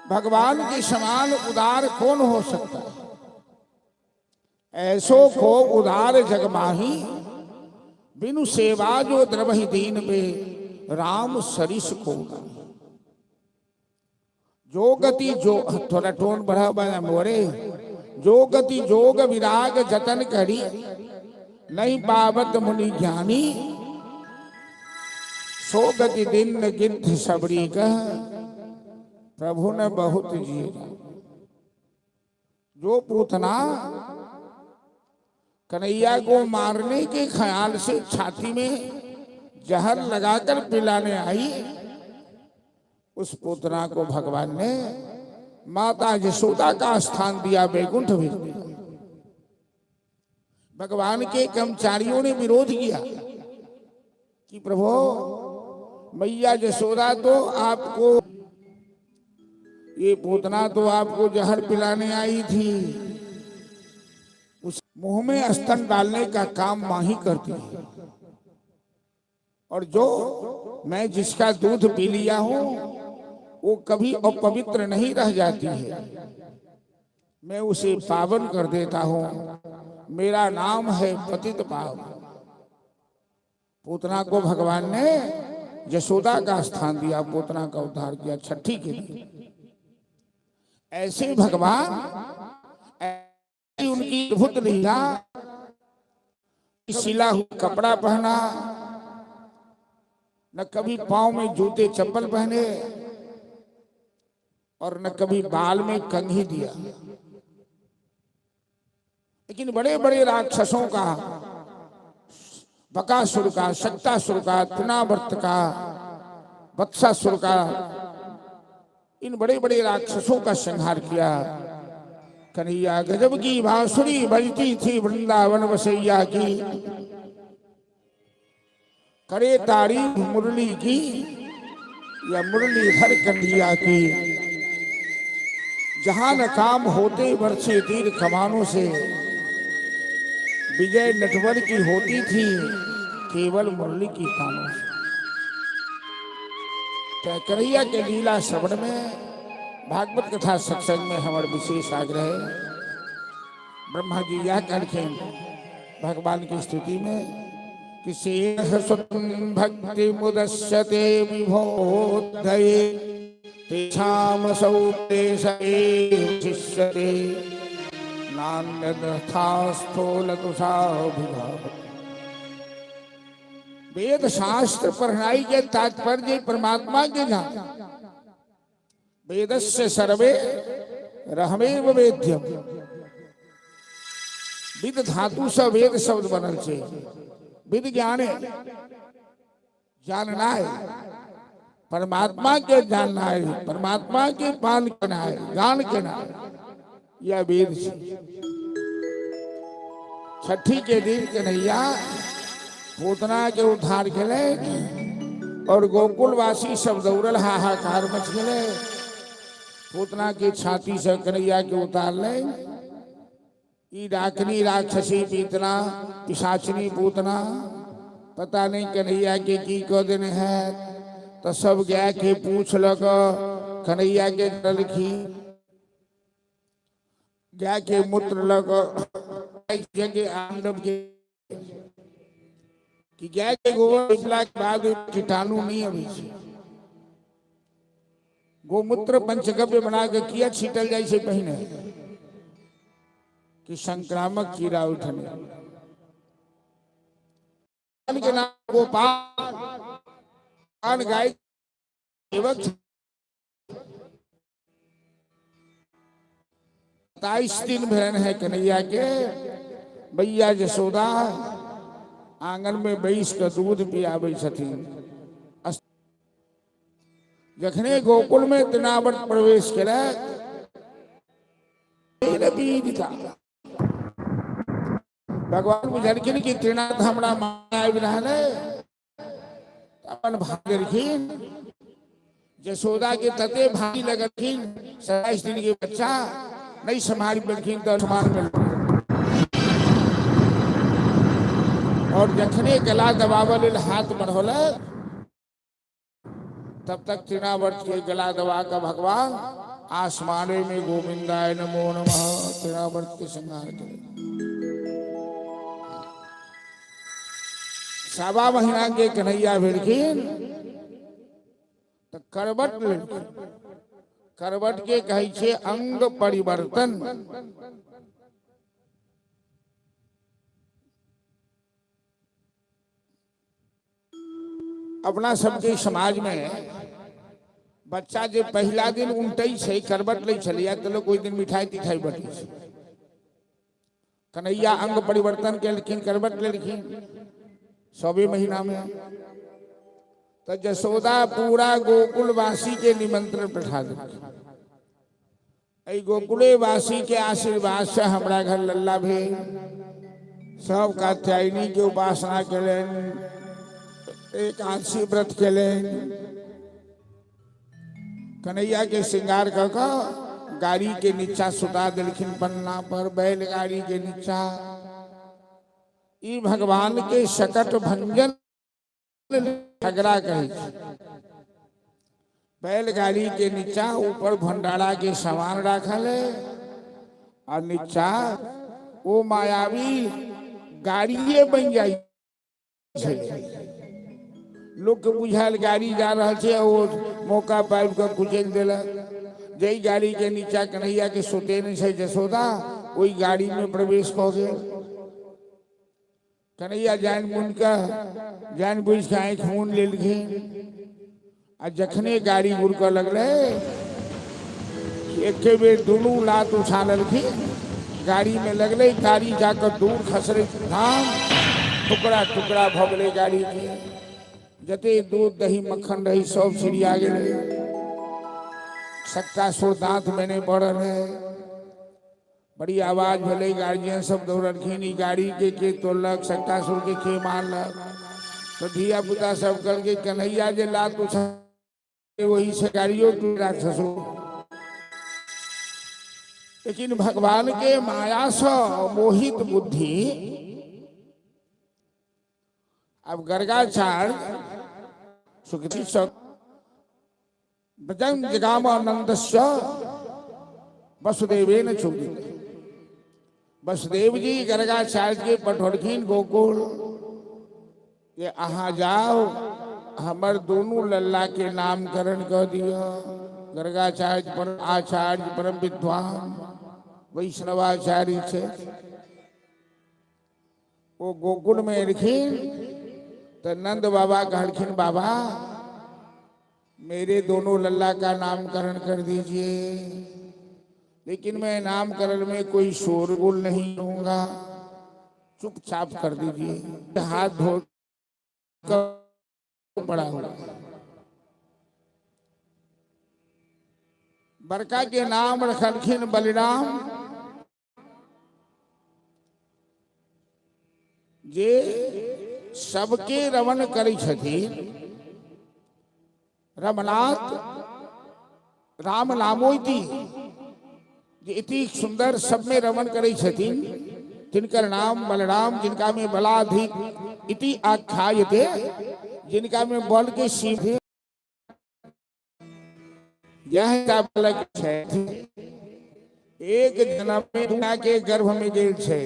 भगवान के समान उदार कौन हो सकता है? ऐसो को उदार जगमाही, बिनु सेवा जो द्रवहि दीन पे, राम सरिस को नाही। जो गति जो थोड़ा टोन बढ़ा बना मोरे, जो गति जोग विराग जतन करी, नहीं पावत मुनि ज्ञानी, सो गति दिन गिद्ध सबरी कह, प्रभु ने बहुत जिए। जो पूतना कन्हैया को मारने के ख्याल से छाती में जहर लगाकर पिलाने आई, उस पूतना को भगवान ने माता यशोदा का स्थान दिया, वैकुंठ भेज दिया। भगवान के कर्मचारियों ने विरोध किया कि प्रभु मैया यशोदा तो आपको, ये पूतना तो आपको जहर पिलाने आई थी, उस मुंह में स्तन डालने का काम मां ही करती है, और जो मैं जिसका दूध पी लिया हूं वो कभी अपवित्र नहीं रह जाती है, मैं उसे पावन कर देता हूं, मेरा नाम है पतित पावन। पूतना को भगवान ने यशोदा का स्थान दिया, पूतना का उद्धार किया छठी के लिए। ऐसे भगवान, ऐसी उनकी अद्भुत लीला, सिला हुआ कपड़ा पहना, न कभी पांव में जूते चप्पल पहने और न कभी बाल में कंघी दिया, लेकिन बड़े बड़े राक्षसों का, बकासुर का, शक्तासुर का, तृणावर्त का, वत्सासुर का, इन बड़े बड़े राक्षसों का संहार किया। कन्हैया गजब की बांसुरी बजती थी वृंदावन वसैया की, करे तारीफ मुरली की या मुरलीधर कन्हैया की। जहां न काम होते बरसे तीर कमानों से, विजय नटवर की होती थी। केवल मुरली की तानों से। तो कन्हैया के लीला श्रवण में, भागवत कथा सत्संग में हमारे विशेष आग्रह है। ब्रह्मा जी यह कहलखिन भगवान की स्तुति में कि शेष भक्ति मुदस्यते विभोदये तेषाम सौपेश शिष्यते नान्यथा स्थूलतुषाभिभाव। वेद शास्त्र पढ़नाई के तात्पर्य परमात्मा के जान। वेदस्य सर्वे रहमेव वेद्यम। विद धातु से वेद शब्द बनल छै। विद ज्ञाने जाननाय, परमात्मा के जाननाय, परमात्मा के पान केनाय, ज्ञान केनाय, यह वेद छै। छठी के दिन कन्हैया पूतना के उद्धार केले और गोकुलवासी सब दौड़ल, हाहाकार मच गेलै। पूतना के छाती से कन्हैया के उतारले। ई डाकनी राक्षसी पीतना, पिशाचनी पूतना, पता नहीं कन्हैया के की कह देने है। तो सब गाय के पूछ लग कन्हैया के डलखी, गाय के मूत्र लग के आंडव के कि गाय के गोबर निकला के बाद कीटाणु नहीं अबै छै। गोमूत्र पंचगव्य बना के किया छीटल जाइ छै पहिने कि संक्रामक कीड़ा उठने के नाम गोपाल गाय सेवक। 27 दिन भेलन है कन्हैया के, भैया जसोदा आंगन में बैस के दूध पियाबै छथिन। जखने गोकुल में तृणावर्त प्रवेश केलक, भगवान बुझलखिन कि त्रिनाथ हमरा आबि रहल है। अपन भाग गेलखिन। जसोदा के तते भारी लगलखिन, 27 दिन के बच्चा नहीं संभाल पेलखिन तो संभाल पेलखिन और जखने गला दबावल लेल हाथ बढ़ौलक, तब तक तृणावर्त के गला दबा कर भगवान आसमाने में गोविंदाय नमो नमः तृणावर्त के संहार करे। 1.25 महीना के कन्हैया भेलखिन तो करबट लेलखिन। करबट के कहै छै अंग परिवर्तन। अपना सबके समाज में बच्चा जे पहिला दिन उनटै छै, करबट लै छलैया, तऽ लोक ओहि दिन मिठाई तिठाई बटै छै। कन्हैया अंग परिवर्तन केलखिन, करबट लेलखिन 1.25 महीना में, तऽ जसोदा पूरा गोकुलवासी के निमंत्रण पठा देलखिन। एहि गोकुले वासी के आशीर्वाद से हमरा घर लल्ला भेल। सब कात्यायनी के उपासना केलनि, एकादशी व्रत केलनि। कन्हैया के श्रृंगार कऽ कऽ गाड़ी के नीचा सुता देलखिन, पन्ना पर, बैलगाड़ी के नीचा। ई भगवान के शकट भंजन झगड़ा कहै छै। बैलगाड़ी के नीचा ऊपर भंडारा के सामान राखल है आ नीचा ओ मायावी गाड़िए बन जाइ छै। लोक के बुझायल गाड़ी जा रहल छै, ओ मौका पाबि कऽ कुचलि देलक। जाहि गाड़ी के नीचा कन्हैया के सुतेने छै जसोदा, ओहि गाड़ी में प्रवेश कऽ गेल। कन्हैया जान मुन के, जान बुझि के आँखि मून लेलखिन आ जखने गाड़ी गुड़कऽ लगलै, एके बेर दुनू लात उछाललखिन, गाड़ी में लगलै, गाड़ी जाकऽ दूर खसलै, धाम टुकड़ा टुकड़ा भऽ गेलै। गाड़ी के जते दूध दही मक्खन रही सब छिड़िया गेलै। सक्तासुर दांत में नहि पड़ल है। बड़ी आवाज भेलै, गार्जियन सब दौड़लखिन, ई गाड़ी के के तोड़लक, सक्तासुर के के मारलक? तऽ धिया पुता सब कहलकै, कन्हैया जे लात उछा वही से गाड़ियो टूट राक्षसो। लेकिन भगवान के माया से मोहित बुद्धि अब गर्गाचार्य सुखदी ब्रजं जगामानंदस्य वसुदेवेन चोदित। वसुदेव जी गर्गाचार्य के पठौलखिन गोकुल जे अहाँ जाओ, हमर दोनों लल्ला के नामकरण कर दिया। गर्गाचार्य परम आचार्य, परम विद्वान वैष्णवाचार्य छे। वो गोकुल में एलखिन तो नंद बाबा कहलखिन, बाबा, मेरे दोनों लल्ला का नामकरण कर दीजिए, लेकिन मैं नामकरण में कोई शोरगुल नहीं दूंगा, चुपचाप कर दीजिए। हाथ धो कर पड़ा हुआ। बड़का के नाम रखलखिन बलिराम, जे सबके रमण करै छथिन, रमनाथ राम नामोति, जे इति सुंदर सब में रमण करै छथिन, तिनकर नाम बलराम, जिनका में बलाधिक इति आख्यायते, जिनका में बल के सीधे यह बालक छथि। एक जन्म में माय के गर्भ में गेल छै।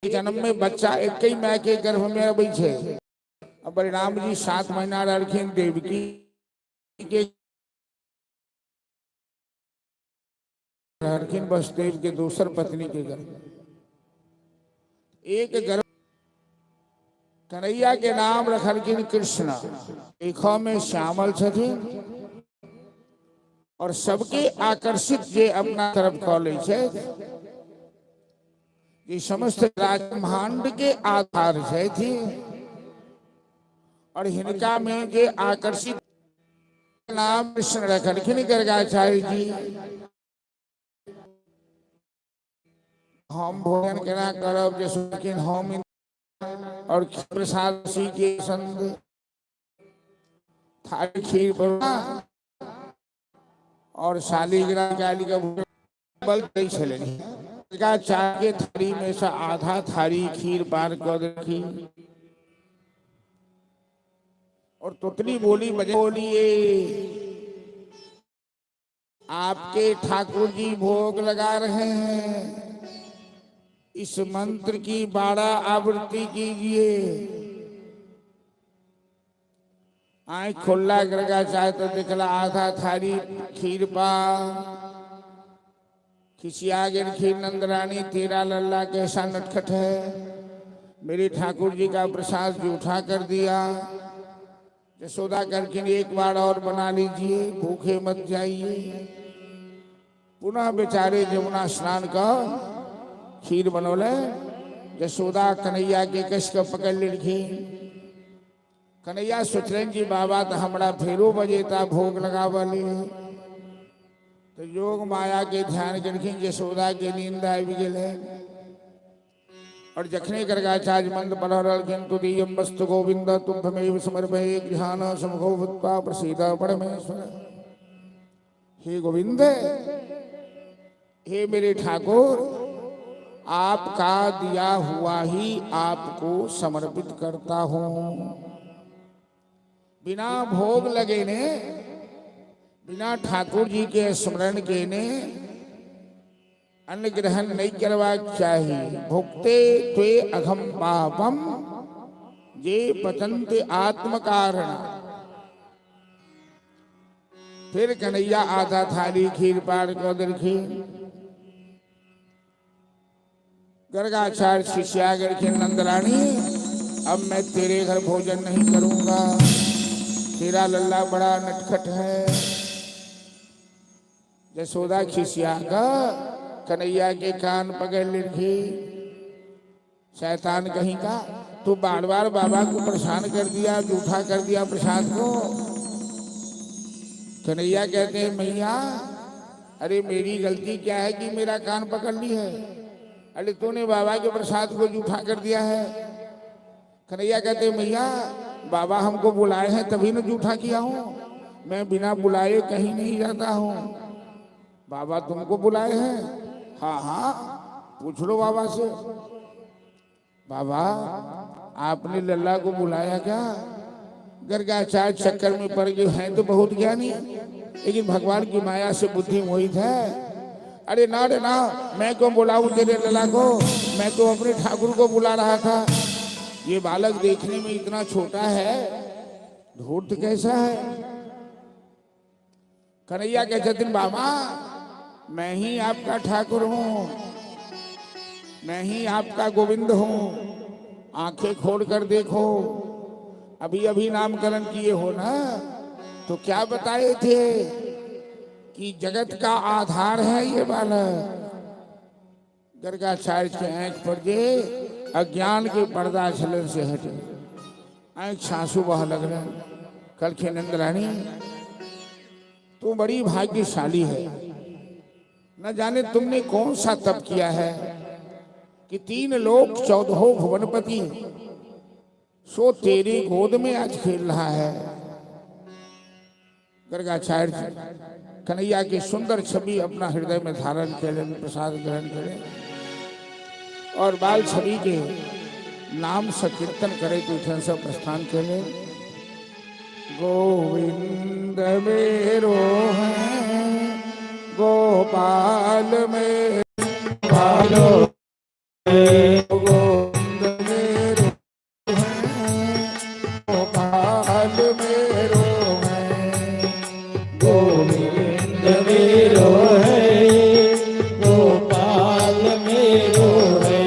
जन्म में बच्चा एक ही माय के गर्भ में अबै छै। अब बलराम जी 7 महीना रहलखिन देवकी के रहलखिन वसुदेव के दोसर पत्नी के गर्भ। एक गर्भ कन्हैया के नाम रखलखिन कृष्ण। देखो में श्यामल छथिन और सबके आकर्षित जे अपना तरफ कऽ लै छै, जे समस्त ब्रह्मांड के आधार छथि और हिनका में जे आकर्षित नाम कृष्ण रखलखिन गर्गाचार्य जी। हम भोजन केना करब जे सुनखिन हम और प्रसाद सी के संग थाली खीर पर और शालिग्राम काली के बल दै छलनि। गर्गाचार्य के थाली में से आधा थाली खीर पार कऽ देलखिन और तोतली बोली बजे बोलिए, आपके ठाकुर जी भोग लगा रहे हैं, इस मंत्र की 12 आवृत्ति कीजिए। आंख खोलला गर्गाचार्य तो देखला आधा थाली खीर पा। खिसिया गेलखिन नंदरानी, तेरा लल्ला कैसा नटखट है, मेरे ठाकुर जी का प्रसाद जूठा कर दिया। यशोदा करके एक बार और बना लीजिए, भूखे मत जाइए। पुनः बेचारे जमुना स्नान कर खीर बनौले। यशोदा कन्हैया के कस के पकड़ लेलखिन। कन्हैया सोचलनि जी बाबा तो हमरा फेरो बजेता भोग लगावले। तो योग माया के ध्यान केलखिन, यशोदा के नींद आबि गेलै। और जखने गर्गाचार्य मंत्र पढ़ रहलखिन, तुदीयम वस्तु गोविंद तुभ्यमेव समर्पये गृहाण समुखो भूत्वा प्रसीद परमेश्वर। हे गोविंद, हे मेरे ठाकुर, आपका दिया हुआ ही आपको समर्पित करता हूं। बिना भोग लगेने, बिना ठाकुर जी के स्मरण केने अन्न ग्रहण नहीं करबाक चाही। भुक्ते त्वे अघम पापम जे पतंत आत्म कारण। फिर कन्हैया आधा थाली खीर पार कऽ देलखिन। गर्गाचार्य शिष्या गेलखिन, नंदरानी, अब मैं तेरे घर भोजन नहीं करूंगा, तेरा लल्ला बड़ा नटखट है। यशोदा खिसिया का कन्हैया के कान पकड़ लेलखिन, शैतान कहीं का, तू बार बार बाबा को परेशान कर दिया, जूठा कर दिया प्रसाद को। कन्हैया कहते हैं, मैया, अरे मेरी गलती क्या है कि मेरा कान पकड़ ली है? अरे तूने बाबा के प्रसाद को जूठा कर दिया है। कन्हैया कहते हैं, मैया, बाबा हमको बुलाए हैं तभी न जूठा किया हूँ, मैं बिना बुलाए कहीं नहीं जाता हूँ। बाबा तुमको बुलाए हैं? हाँ हाँ, पूछ लो बाबा से। बाबा, आपने लल्ला को बुलाया क्या? गर्गाचार्य चक्कर में पड़ गए हैं तो बहुत ज्ञानी, लेकिन भगवान की माया से बुद्धि मोहित है। अरे ना रे ना, मैं क्यों बुलाऊं तेरे लल्ला को, मैं तो अपने ठाकुर को बुला रहा था। ये बालक देखने में इतना छोटा है, धूर्त कैसा है? कन्हैया के छथिन, बाबा मैं ही आपका ठाकुर हूं, मैं ही आपका गोविंद हूं। आंखें खोल कर देखो, अभी अभी नामकरण किए हो ना, तो क्या बताए थे कि जगत का आधार है ये बालक। गर्गाचार्य के आंख पर जे अज्ञान के पर्दा छलन से हटे, आंख सासू बह लग रहे। कल नंद रानी तू बड़ी भाग्यशाली है, न जाने तुमने कौन सा तप किया है कि 3 लोक 14 भुवनपति सो तेरी गोद में आज खेल रहा है। गर्गाचार्य कन्हैया की सुंदर छवि अपना हृदय में धारण करें, प्रसाद ग्रहण करें और बाल छवि के नाम संकीर्तन करे तो से प्रस्थान करें। गोविंद मेरो है, गोपाल में पालो गोविंद मेरो है, गोपाल मेरो है, गोविंद मेरो है, गोपाल मेरो है।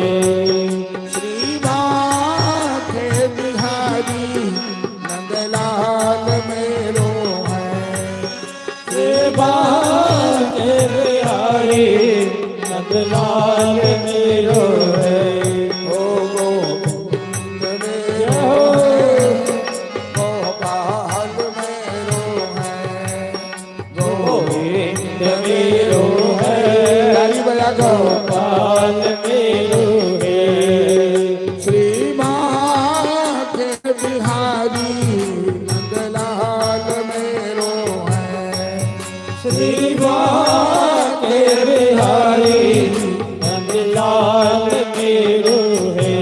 श्री बांके बिहारी नंदलाल मेरो है, श्री बांके बिहारी नंदलाल मेरो है। ओ गोविंद मेरो है, गोपाल मेरो है, गोविंद मेरो है, ताली बजा दो। गोपाल मेरो है। श्री बांके बिहारी नंदलाल मेरो है, श्री बांके बिहारी नंदलाल मेरो है।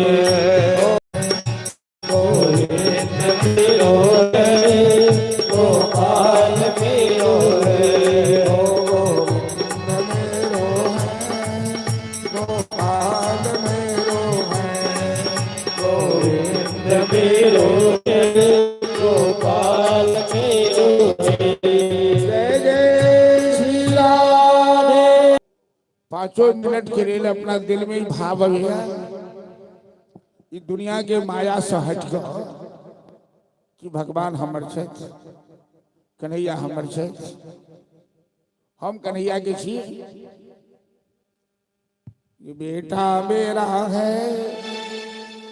गोविंद मेरो है, गोपाल मेरो है। गोविंद मेरो है, गोपाल मेरो है, गोविंद मेरो है, गोपाल मेरो है। जय जय श्री राधे। पांचों मिनट के लिए अपना दिल में ही भाव आ गया, ये दुनिया के माया से हट कर कि भगवान हमर छथि, कन्हैया हमर छथि, हम कन्हैया के छी। ये बेटा मेरा है,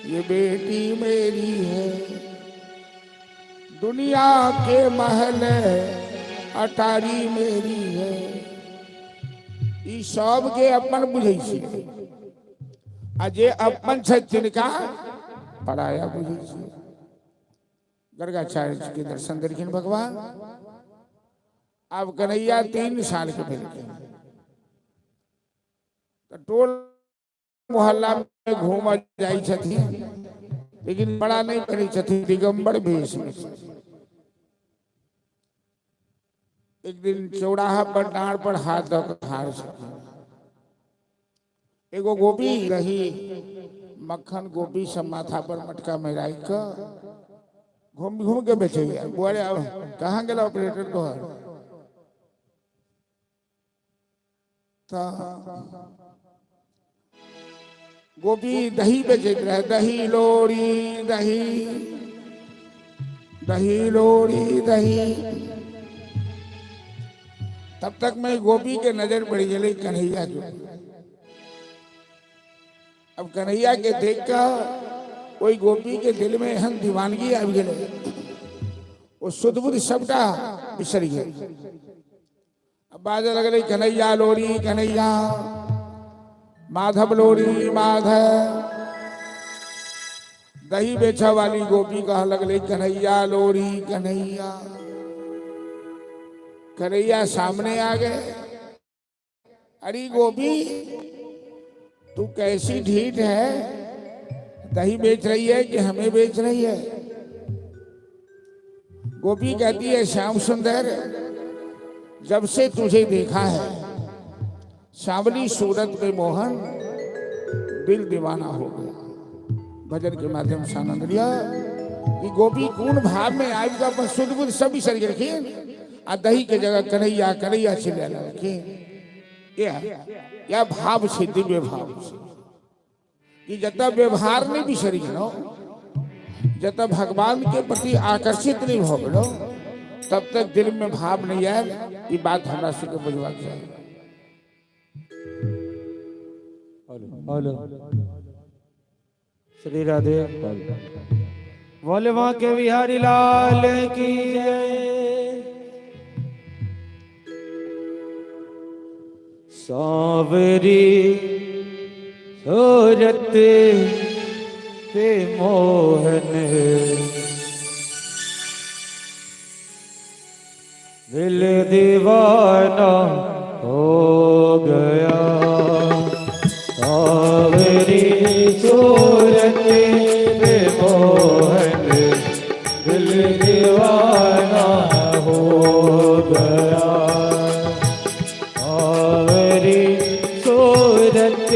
ये बेटी मेरी है, दुनिया के महल अटारी मेरी है। ई सब के अपन बुझै छियै आ जे अपन छै तिनका पराया बुझै छियै। गर्गाचार्य जी के दर्शन देलखिन भगवान। आब कन्हैया 3 साल के भेलखिन तऽ टोल मोहल्ला में घूम जाइ छथिन, लेकिन बड़ा नहीं करै छथिन, दिगंबर भेष में छथिन। एक दिन चौराहा पर डांड़ पर हाथ दऽ कऽ ठाढ़ छथिन। एगो गोपी रही, मक्खन गोपी सब माथा पर मटका में राखि कऽ घूम घूम के बेचैया। बुआ रे, आब कहाँ गेल ऑपरेटर तोहर? तऽ गोपी दही बेचैत रहे, दही लोरी दही, दही लोरी दही। तब तक में गोपी के नजर पड़ गई कन्हैया के। अब कन्हैया के देख कर कोई गोपी के दिल में एहन दीवानगी आबि गेलै, ओ सुध बुध सबटा बिसरि गेल। अब बाजऽ लगलै कन्हैया लोरी कन्हैया, माधव लोरी माधव। दही बेचऽ वाली गोपी कह लगलै कन्हैया लोरी कन्हैया। कन्हैया सामने आ गए। अरे गोपी, तू कैसी ढीठ है, दही बेच रही है कि हमें बेच रही है? गोपी कहती है श्याम सुंदर, जब से तुझे देखा है सांवली सूरत में मोहन, दिल दीवाना हो गया। भजन के माध्यम से आनंद लिया कि गोपी कौन भाव में आबि कऽ अपन शुद्ध बुद्ध सब बिसरि गेलखिन आ दही के जगह कन्हैया कन्हैया चिल्ला लगलखिन। यह भाव छै, दिव्य भाव छै कि जतऽ व्यवहार नहि बिसरि गेलहुँ, जतऽ भगवान के प्रति आकर्षित नहीं भऽ गेलहुँ, तब तक दिल में भाव नहीं आयल। ई बात हमरा सबके बुझबाक चाही। हेलो, श्री राधे। बोले बांके बिहारी लाल की जय। सांवरी सूरत ते मोहन, दिल दीवाना हो गया। सांवरी सूरत ते मोहन, दिल दीवाना हो गया। सांवरी सूरत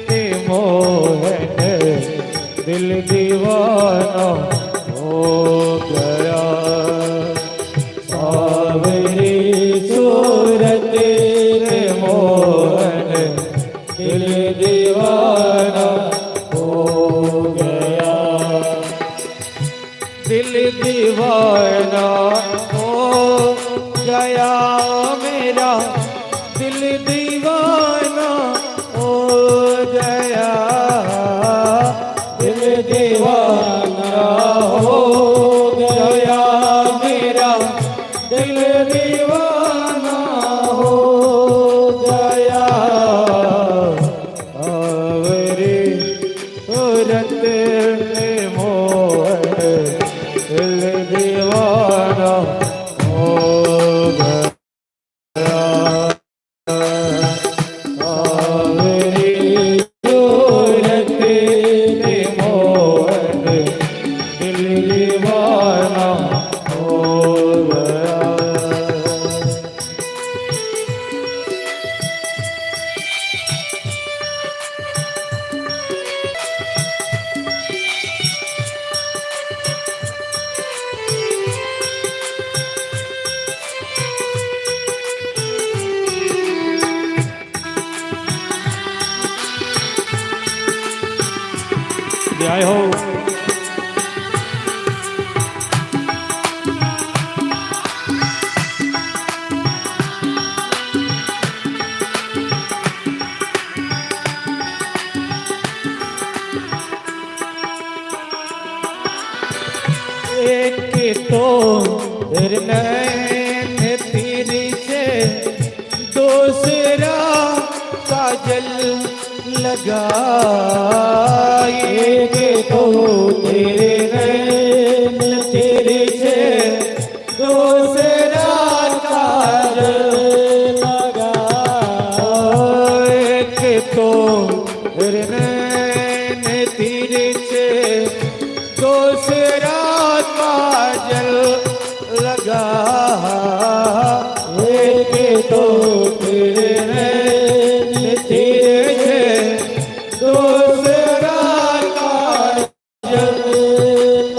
ते मोहन, दिल दीवाना हो गया। सांवरी सूरत ते मोहन, दिल दीवाना हो गया। दिल दीवाना हो गया मेरा, दिल दीवाना हो गया। दिल दीवाना हो गया मेरा, दिल दीवाना हो गया। सांवरी सूरत में मोहन, दिल दीवाना हो गया। सांवरी सूरत में मोहन, दिल दीवाना हो गया। जय हो। एक तो नैन तिरछे, दूसरा काजल लगा। एक तो तेरे नैन तिरछे, दूसरा काजल लगा। एक तो नैन तिरछे, दूसरा काजल लगा। एक तो तेरे नैन तिरछे, दूसरा काजल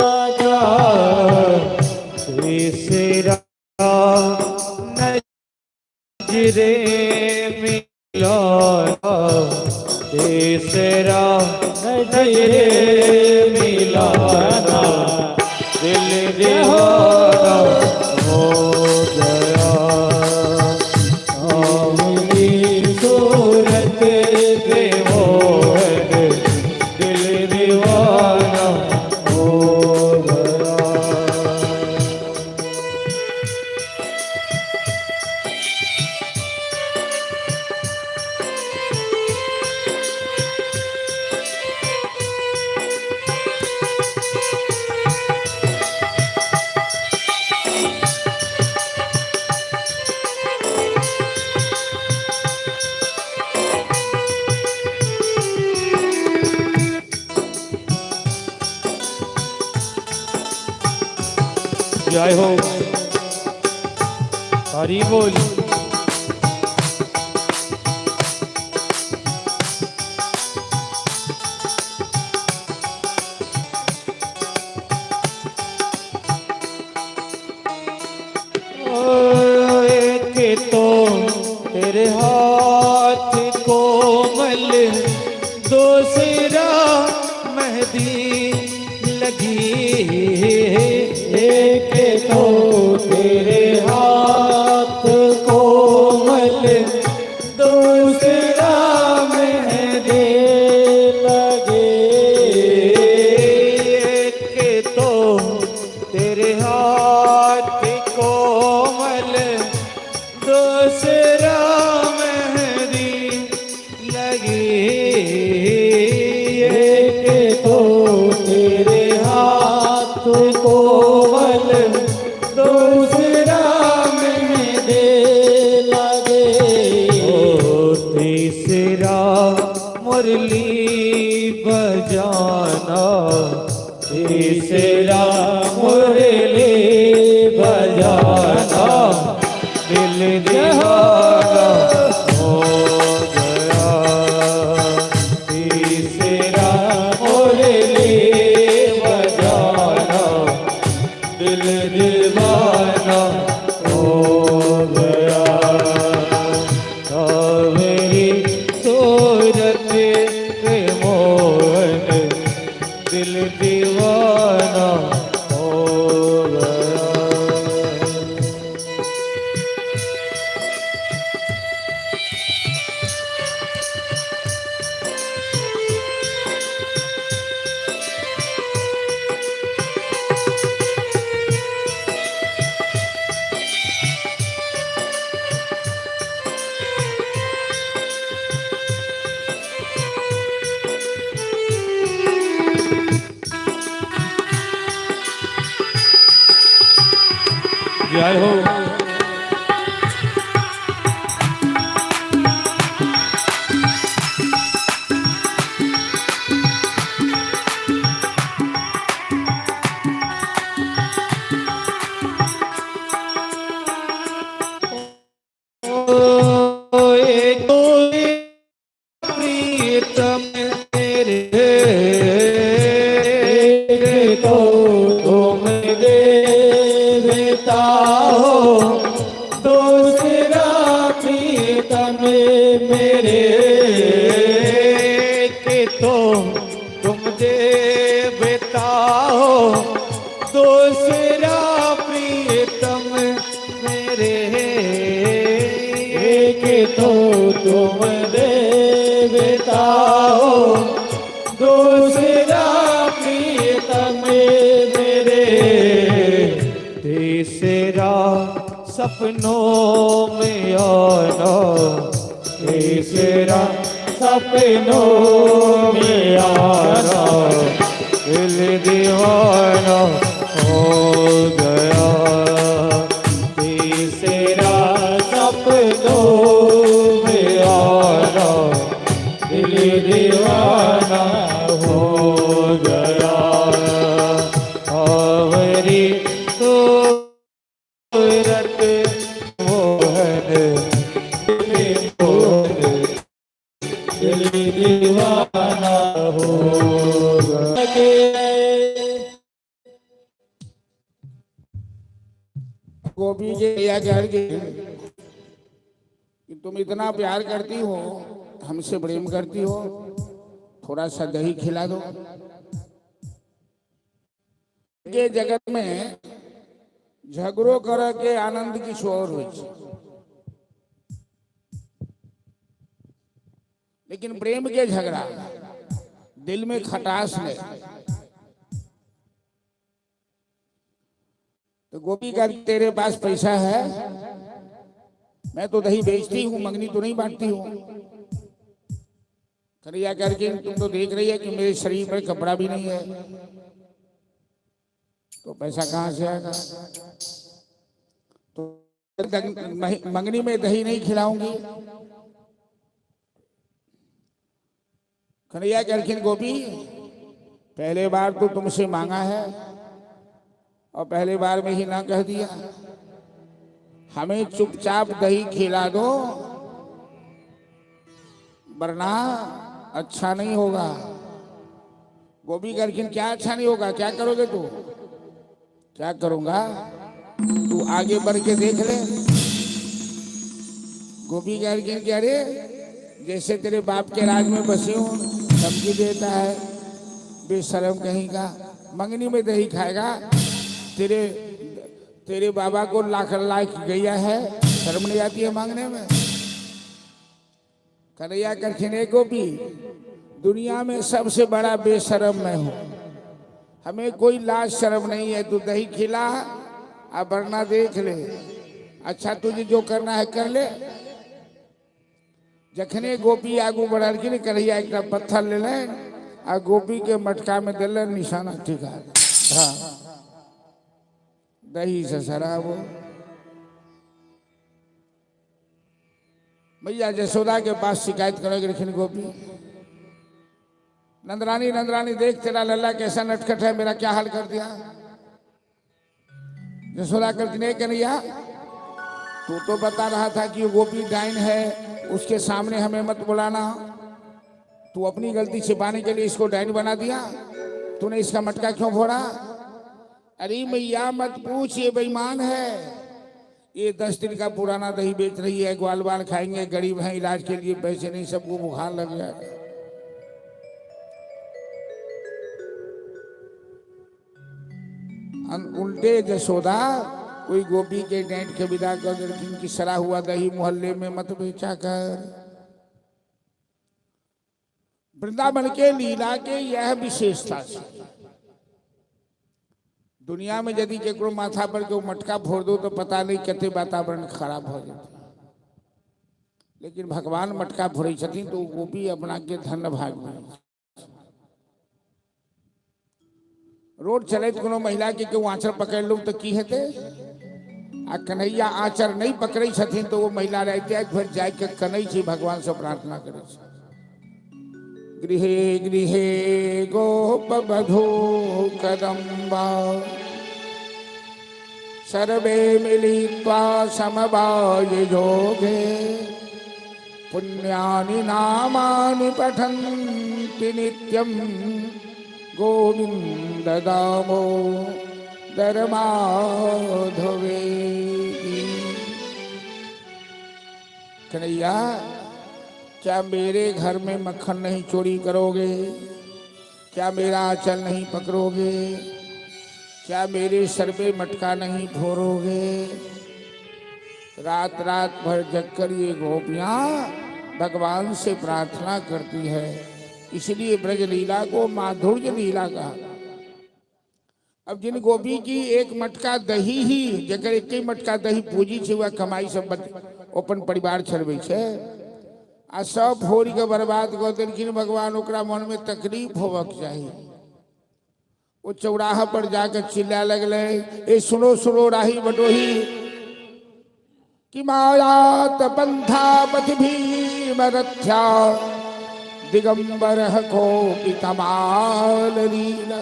लगा। तीसरा नजरे मिला, तीसरा नजरे मिलाना, दिल दीवाना हो गया। सांवली सूरत पे मोहन, दिल दीवाना हो गया। जय हो, हरि बोल। एक तो तेरे हाथ कोमल, दूसरा मेहंदी लगी। एक तो तेरे हाथ कोमल, दूसरा मेहंदी लगे। एक तो तेरे हाथ कोमल, दूसरा मेहंदी लगी। एक तो तेरे हाथ कोमल, दूसरा मेहंदी लगे। ओ तीसरा मुरली बजाना, तीसरा मुरली बजाना, दिल दीवाना हो गया। तीसरा मुरली बजाना, दिल दीवाना हो गया। मेरी सूरत के मोहन, दिल दीवाना हो गया। जय हो। एक प्रीतम मेरे, एक तो तुम देवता हो, दूसरा प्रीतम मेरे। एक तो तुम देवता हो, दूसरा प्रीतम मेरे। एक तो तुम देवता हो, दूसरा प्रीतम मेरे। तीसरा सपनों में आना, तीसरा सपनों में आना, दिल दीवाना हो गया। तीसरा सपनों में आना, दिल दीवाना हो गया। आवरी सूरत मोहन, दिल दीवाना हो गया। गोपी के या कह के कि तुम इतना प्यार करती हो, हमसे प्रेम करती हो, थोड़ा सा दही खिला दो। के जगत में झगड़ो कर के आनंद किछु और होइ छै, लेकिन प्रेम के झगड़ा दिल में खटास नहीं। तो गोपी का तेरे पास पैसा है, मैं तो दही बेचती हूँ, मंगनी तो नहीं बांटती हूँ। कन्हैया करके तुम तो देख रही है कि मेरे शरीर पर कपड़ा भी नहीं है, तो पैसा कहाँ से आएगा? तो मंगनी में दही नहीं खिलाऊंगी। कन्हैया करखिन गोपी, पहले बार तो तुमसे मांगा है और पहले बार में ही ना कह दिया। हमें चुपचाप दही खिला दो, वरना अच्छा नहीं होगा। गोपी कहलखिन क्या अच्छा नहीं होगा, क्या करोगे तू? क्या करूंगा, तू आगे बढ़ के देख ले। गोपी कहलखिन कि अरे जैसे तेरे बाप के राज में बसी हूं, धमकी देता है, बेशरम कहीं का, मंगनी में दही खाएगा। तेरे तेरे बाबा को लाख लाख गैया है, शर्म नहीं आती है मांगने में? कन्हैया कहलखिन ए गोपी, दुनिया में सबसे बड़ा बेशरम मैं हूं, हमें कोई लाज शर्म नहीं है। तू दही खिला आ वरना देख ले। अच्छा तुझे जो करना है कर ले। जखने गोपी आगू बढ़लखिन, कन्हैया एक पत्थर लेलनि आ गोपी के मटका में देलनि, निशाना ठिका। हाँ, दही से शराब। मैया जसोदा के पास शिकायत करे गेलखिन गोपी, नंदरानी नंदरानी देख तेरा लल्ला कैसा नटखट है, मेरा क्या हाल कर दिया। जसोदा कहलखिन ए कन्हैया, तू तो बता रहा था कि गोपी डाइन है, उसके सामने हमें मत बुलाना। तू अपनी गलती छिपाने के लिए इसको डाइन बना दिया, तूने इसका मटका क्यों फोड़ा? अरे मैया मत पूछ, ये बेईमान है, ये 10 दिन का पुराना दही बेच रही है, ग्वाल बाल खाएंगे, गरीब हैं, इलाज के लिए पैसे नहीं, सबको बुखार लग जाएगा। उल्टे जसोदा कोई गोपी के डांट के विदा कर देलखिन कि सड़ा हुआ दही मोहल्ले में मत बेचा कर। वृंदावन के लीला के यह विशेषता है। दुनिया में यदि केकरो माथा पर के मटका फोड़ दो तो पता नहीं कते वातावरण खराब हो जाते, लेकिन भगवान मटका फोड़ै छथिन तो गोपी अपना के धन्य भाग में। रोड चलैत कोनो महिला के केओ आंचर पकड़ लू तो की हेतै? आ कन्हैया आंचर नहीं पकड़ै छथिन तो वो महिला राति राति भरि जाके कनै छै, भगवान से प्रार्थना करै छै। गृहे गृहे गोप बधू कदम्बा सर्वे मिलित्वा समवाय योगे पुण्यानि नामानि पठन्ति नित्यं गोविंद दामोदर माधवेति। कन्हैया क्या मेरे घर में मक्खन नहीं चोरी करोगे? क्या मेरा आंचल नहीं पकड़ोगे? क्या मेरे सर पे मटका नहीं फोड़ोगे? रात रात भर जगकर ये गोपियां भगवान से प्रार्थना करती है। इसलिए ब्रज लीला को माधुर्य लीला कहा। अब जिन गोपी की एक मटका दही ही, जकर एक ही मटका दही पूजी छै, वह कमाई सब अपन परिवार चलबै छै, आ सब फोड़ के बर्बाद कऽ देलखिन भगवान, ओकरा मन में तकलीफ होबक चाही। ओ चौराहा पर जाकर चिल्ला लगलै, ए सुनो सुनो राही बटोही, कि मायात पंथा पथ भीम रथ्या दिगंबर कोपि तमाल लील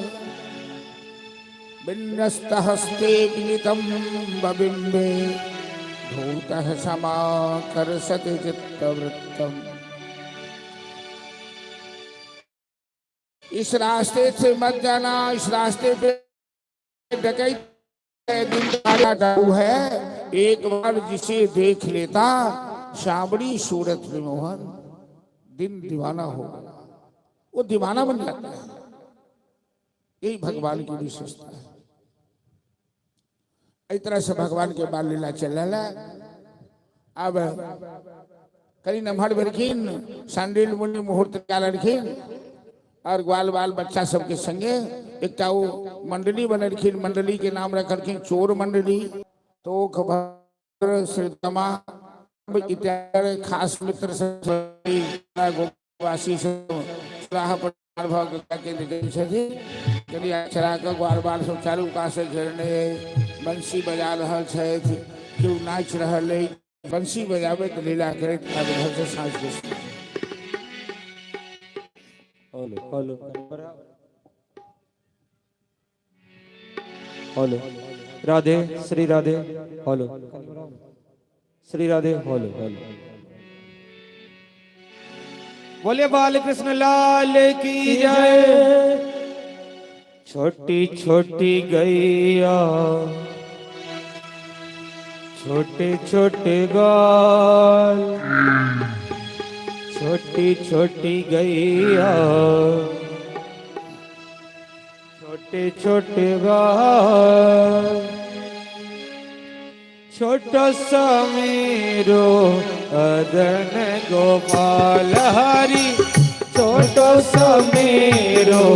विन्यस्त हस्ते विनितम बिंबे धूतः समाकर्षति चित्तवृत्तम। इस रास्ते से मत जाना, इस रास्ते पे डकैत है, दिन दहाड़ा डाकू है। एक बार जिसे देख लेता सांवरी सूरत में मोहन, दिन दीवाना हो गया, वो दीवाना बन जाता है। यही भगवान की विशेषता है। एहि तरह से भगवान के बाल लीला चल रहा है। अब कनी नमहर भेलखिन, सांडिल मुनि मुहूर्त निकाललखिन और ग्वाल बाल बच्चा सबके संगे एकटा ओ मंडली बनेलखिन। मंडली के नाम रखलखिन चोर मंडली। तो भद्र श्रीतमा इत्यादि खास मित्र सब गोवासी सब राह पर भऽ के देखै छथिन। कनि चरा कऽ ग्वाल बाल सब चारू कात से घेरने अइ, बंसी बजा रहल छथि, केओ नाचि रहल अइ, बंसी बजाबैत लीला करैत आबि रहल छै साँझ के समय। Hello hello hello. Radhe Shri Radhe. Hello Shri Radhe. Hello hello. बोले बालकृष्ण लाल की जय। छोटी छोटी गैया छोटे छोटे गाल, छोटी छोटी गैया छोटे छोटे गाल, छोटो सा मेरो अदन गोपाल हरि, छोटो सा मेरो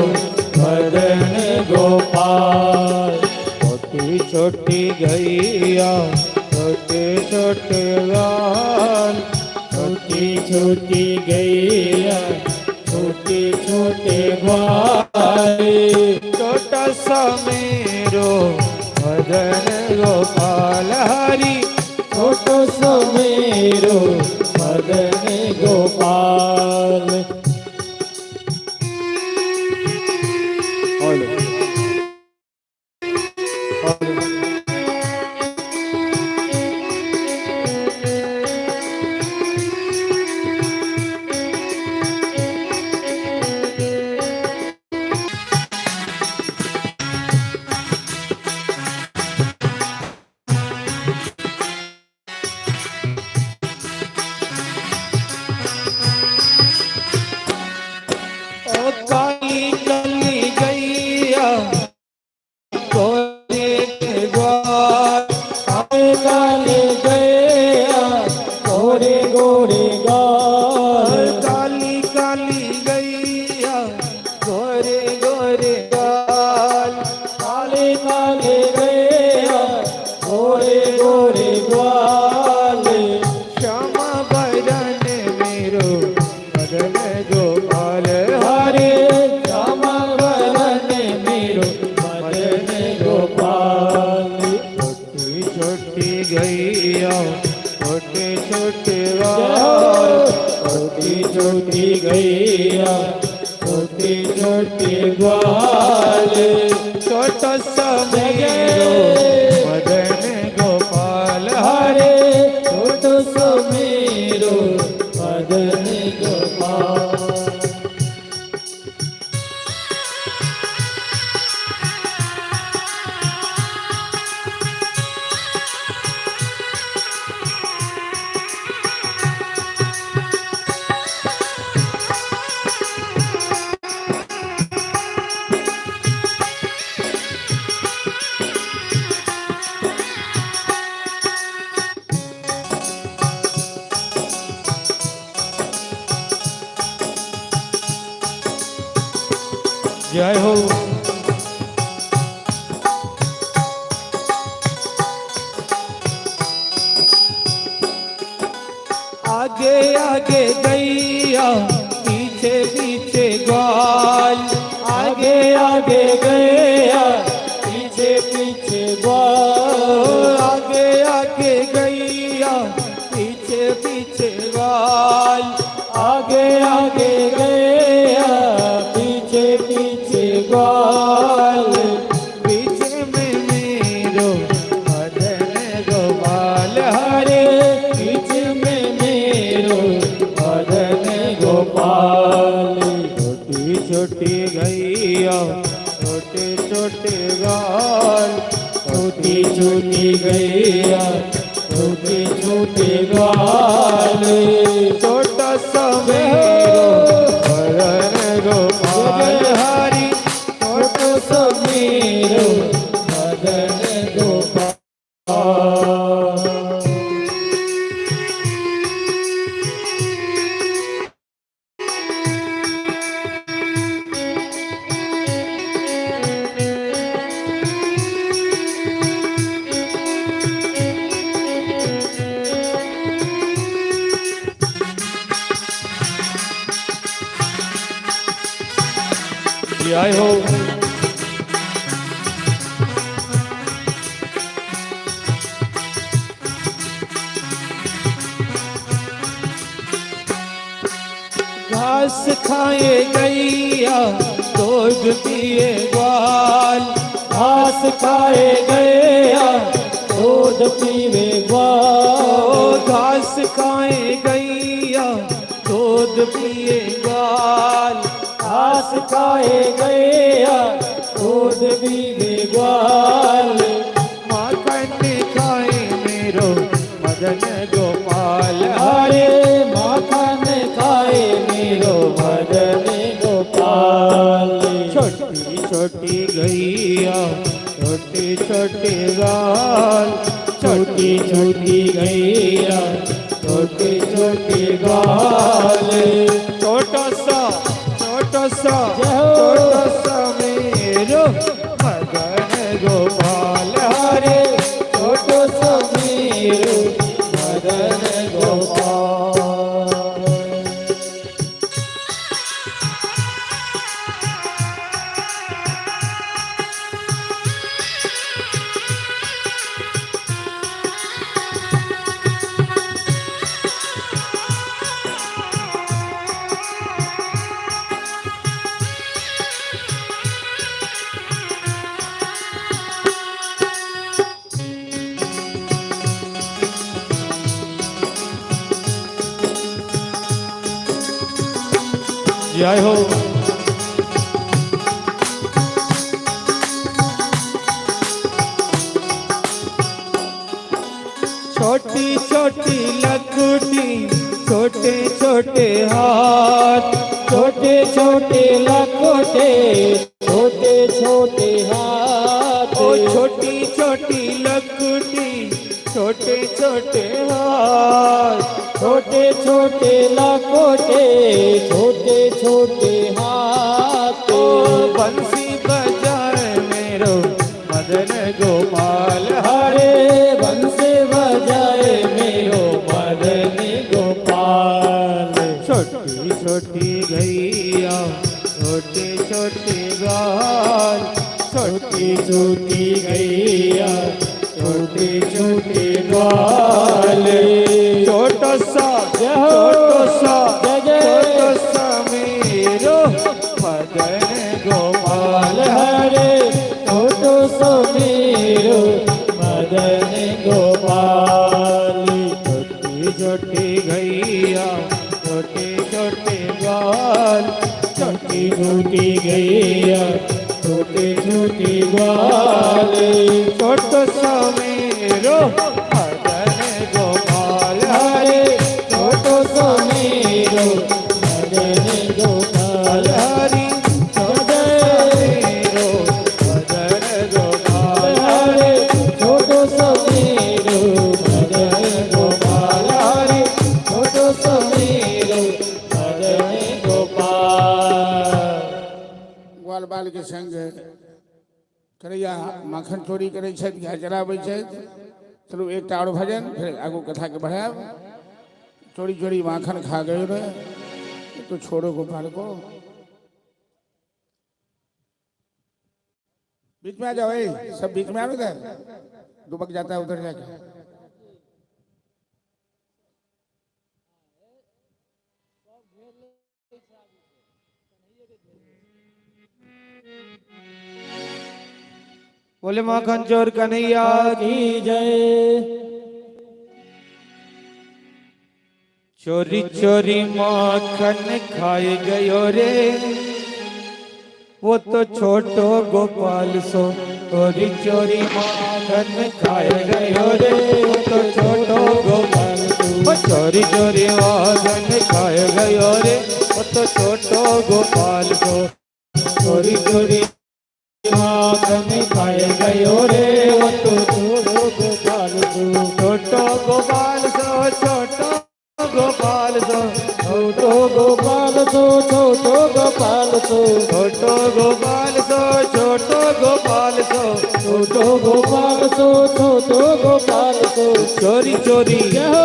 मदन गोपाल। छोटी छोटी गैया छोटे छोटे लाल, छोटी छोटी गैया छोटे छोटे ग्वाल, छोटा सा मेरो मदन गोपाल हरि, छोटो सो मेरो मदन गोपाल। Hello hello. ओ काली काली गैया गोरे ग्वाल, काले काले गैया गोरे गोरे गाल, काली काली गैया गोरे गोरे गाल, काले काले गैया गोरे गोरे ग्वाल, श्यामा बरन मेरो मदन गोपाल हरे श्यामा वरन मेरो मदन गोपाल। छोटी छोटी गैया छोटे छोटे गाल, छोटी छोटी गैया छोटी छोटी ग्वाल, छोटा सा मेरो मदन गोपाल हरे छोटो सो मेरो मदन गोपाल। जय हो। आगे आगे गैया पीछे पीछे ग्वाल, आगे आगे गैया पीछे पीछे ग्वाल, आगे आगे गैया पीछे पीछे ग्वाल, आगे आगे गैया पीछे पीछे ग्वाल, पीछे में मेरो मदन गोपाल हरे, पीछे में मेरो मदन गोपाल। छोटी छोटी गैया छोटे छोटे गाल, छोटी छोटी गैया छोटे छोटे ग्वाल, छोटा सा मेरो मदन गोपाल हरि, छोटो सो मेरो मदन गोपाल। जय हो। घास खाए गैया दूध पिए ग्वाल, घास खाए गया दूध पीवे ग्वाल। घास खाए गैया दूध पिए ग्वाल। घास खाए गया दूध पीवे ग्वाल। माखन खाए मेरो मदन गोपाल। हरे माखन खाए मेरो मदन गोपाल। छोटी छोटी गैया छोटी छोटी गाल। छोटी छोटी गैया छोटी छोटी ग्वाल। छोटा सा छोटा सा जय हो। छोटा सा मेरो मदन गोपाल। हरे छोटो सो मेरो मदन गोपाल। जय हो। छोटी छोटी लकुटी छोटे छोटे हाथ। छोटे छोटे लकोटे छोटे छोटे हाथ। ओ छोटी छोटी लकुटी छोटे छोटे हाथ। छोटे छोटे लकोटे छोटे छोटे हाथ। ओ बंसी बजाए मेरो मदन गोपाल। हरे बंसी बजाए मेरो मदन गोपाल। छोटी छोटी गैया छोटे छोटे गाल। छोटी छोटी गैया छोटी छोटी ग्वाल। छोटा सा जय हो। छोटा सा जय जय। छोटा सा मेरो मदन गोपाल। हरे छोटो सो मेरो मदन गोपाल। छोटी छोटी गैया छोटे छोटे गाल। छोटी छोटी गैया छोटी छोटी ग्वाल। छोटो सा मेरो मदन गोपाल। हरे छोटो सो मेरो मदन गोपाल। हरि छोटो मेरो मदन गोपाल। हरे छोटो सो मेरो मदन गोपाल। हरे छोटो सो मेरो मदन गोपाल। ग्वाल बाल के संग करैया माखन चोरी करै छथि, गाय चराबै छथि। चलू एकटा आओर भजन, फेर आगू कथाके बढ़ायब। चोरी चोरी माखन खा गए रे तो छोड़ो गोपाल को। बीच में आ जाओ, ए, सब बीच में आओ, इधर दुबक जाता है उधर जाके। बोले माखन चोर कन्हैया की जय। चोरी चोरी माखन खाए गयो रे वो तो छोटो गोपाल सो। चोरी चोरी माखन खाए गयो रे वो तो छोटो गोपाल सो। चोरी चोरी माखन खाए गयो रे वो तो छोटो गोपाल सो। चोरी चोरी माखन खाए गयो रे वो तो छोटो गोपाल सो। छोटो गोपाल सो छोटो गोपाल सो। छोटो गोपाल सो छोटो गोपाल सो। छोटो गोपाल सो छोटो गोपाल सो। छोटो गोपाल सो छोटो गोपाल सो। चोरी चोरी जय हो।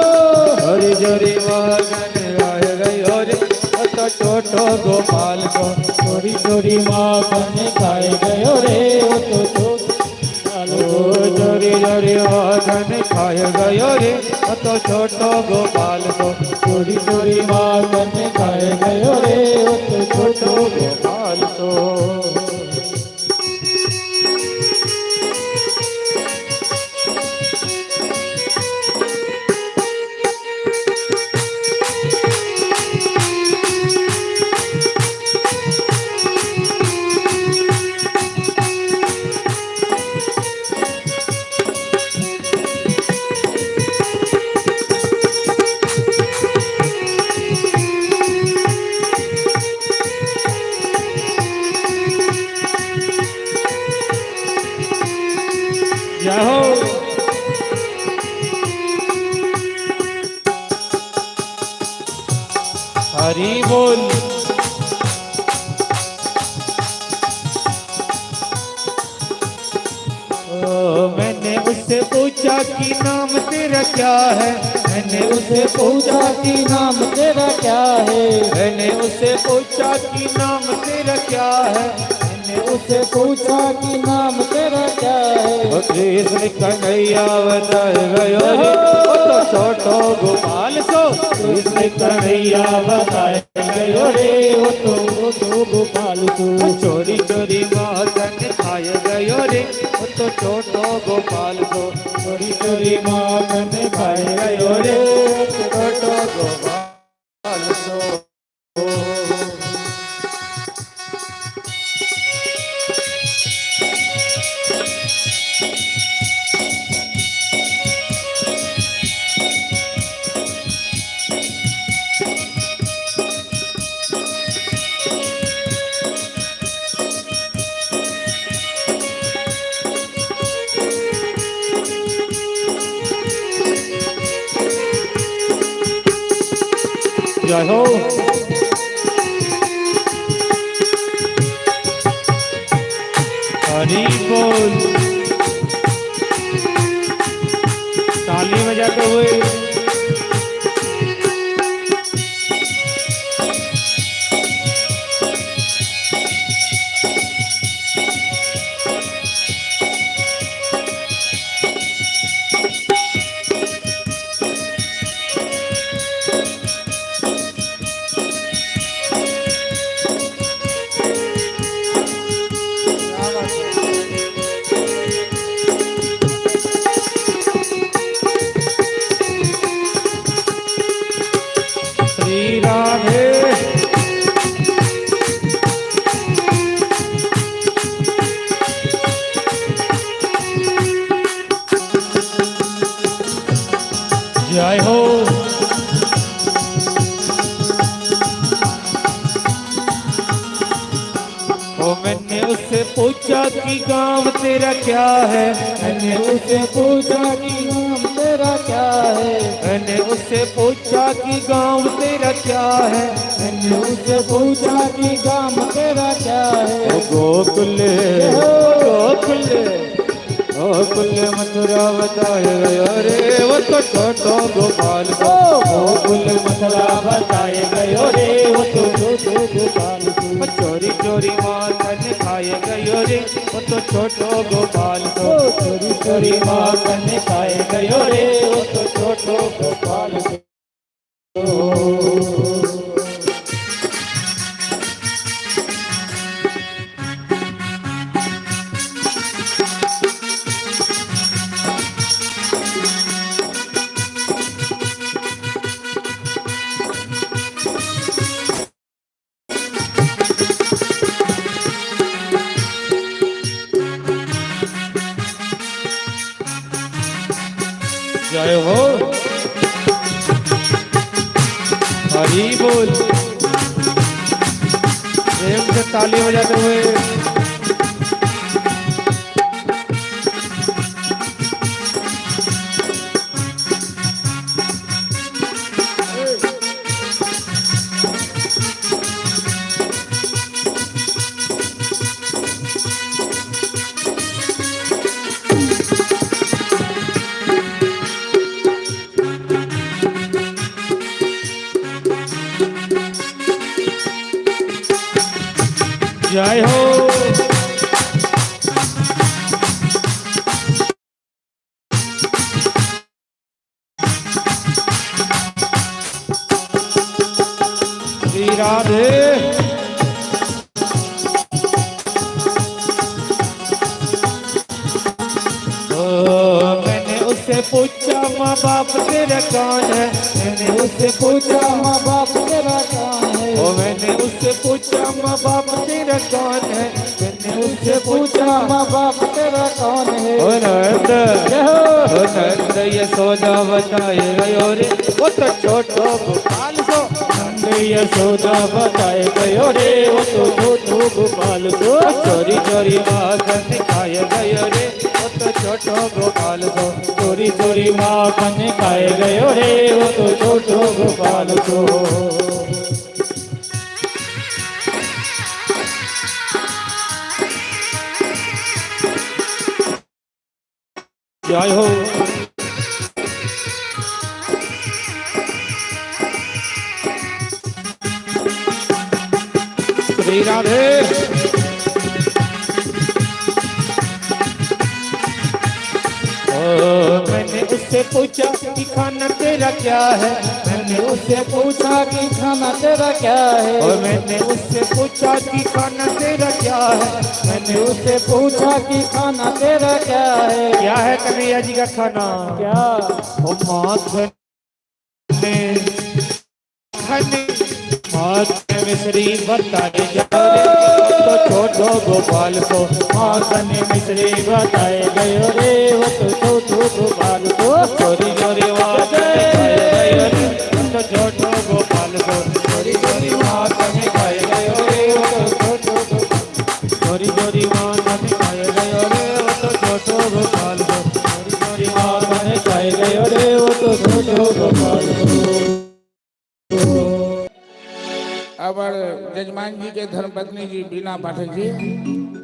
चोरी चोरी माखन आए गयो रे वो तो छोटो गोपाल सो। चोरी चोरी माखन खाए गयो रे वो तो छोटो गोपाल ओ सो। चोरी चोरी माखन खाए गयो रे वो तो छोटो गोपाल सो। चोरी चोरी माखन खाए गयो रे वो तो छोटो गोपाल सो। हरि बोल। ओ मैंने उससे पूछा कि नाम तेरा क्या है, मैंने उससे पूछा कि नाम तेरा क्या है, मैंने उससे पूछा कि नाम तेरा क्या है, मैंने उससे पूछा कि नाम तेरा क्या है। ओ कृष्ण कन्हैया बताए गयो रे, ओ तो छोटो गोपाल सो, कृष्ण कन्हैया बताए गयो रे, ओ तो छोटो गोपाल सो, चोरी चोरी माखन खाए गयो रे, ओ तो छोटो गोपाल सो, चोरी चोरी माखन खाए गयो रे, छोटो गोपाल सो। जय हो। हरि बोल। ताली बजाते हुए श्री राधे। जय हो। ओ मैंने उससे पूछा कि गांव तेरा क्या है, मैंने उससे पूछा कि नाम तेरा क्या है, मैंने उससे पूछा कि गांव तेरा क्या है, मैंने उससे पूछा कि गाम तेरा क्या है। ओ गोकुल, ओ गोकुल, गोकुल मथुरा बताए गयो रे, वो तो छोटो गोपाल ओ गोकुल मथुरा बताए गयो रे, वो तो छोटो गोपाल सो, चोरी चोरी माखन खाए गयो रे, वो तो छोटो गोपाल ओ चोरी चोरी माखन खाए गयो रे, वो तो छोटो गोपाल सो। जय हो। हरि बोल। प्रेम से ताली बजाते हुए जय हो। श्री राधे। ओ मैंने उससे पूछा माँ बाप तेरा कौन है, मैंने उससे पूछा माँ बाप तेरा कौन है, ओ मैंने उससे पूछा माँ बाप तेरा कौन है, मैंने उससे उससे पूछा पूछा माँ बाप तेरा कौन है। ओ नंद, जय हो। ओ नंद यशोदा बताए गयो रे, वो तो छोटो गोपाल सो, नंद यशोदा बताए गयो रे, वो तो छोटो गोपाल सो, चोरी चोरी माखन खाए गयो रे, वो तो छोटो गोपाल सो, चोरी चोरी माखन खाए गयो रे, वो तो छोटो गोपाल सो। जय हो। श्री राधे। ओ मैंने उससे पूछा कि खाना तेरा क्या है, मैंने उससे पूछा कि खाना तेरा क्या है, और मैंने उससे पूछा कि खाना तेरा क्या है, मैंने उससे पूछा कि खाना तेरा क्या है, क्या है कन्हैया जी का खाना, क्या ओ माखन ने माखन मिश्री बताए जा रे, तो छोटो गोपाल को माखन मिश्री बताए गयो रे, वो तो छोटो गोपाल को। चोरी चोरी माखन खाए गयो रे, तो छोटो गोपाल को चोरी चोरी माखन खाए गयो रे, वो तो छोटो गोपाल, चोरी चोरी माखन खाए गयो रे, वो तो छोटो गोपाल को चोरी चोरी माखन खाए गयो रे, वो तो छोटो गोपाल को। अब जजमान जी के धर्मपत्नी जी बीना पाठक जी।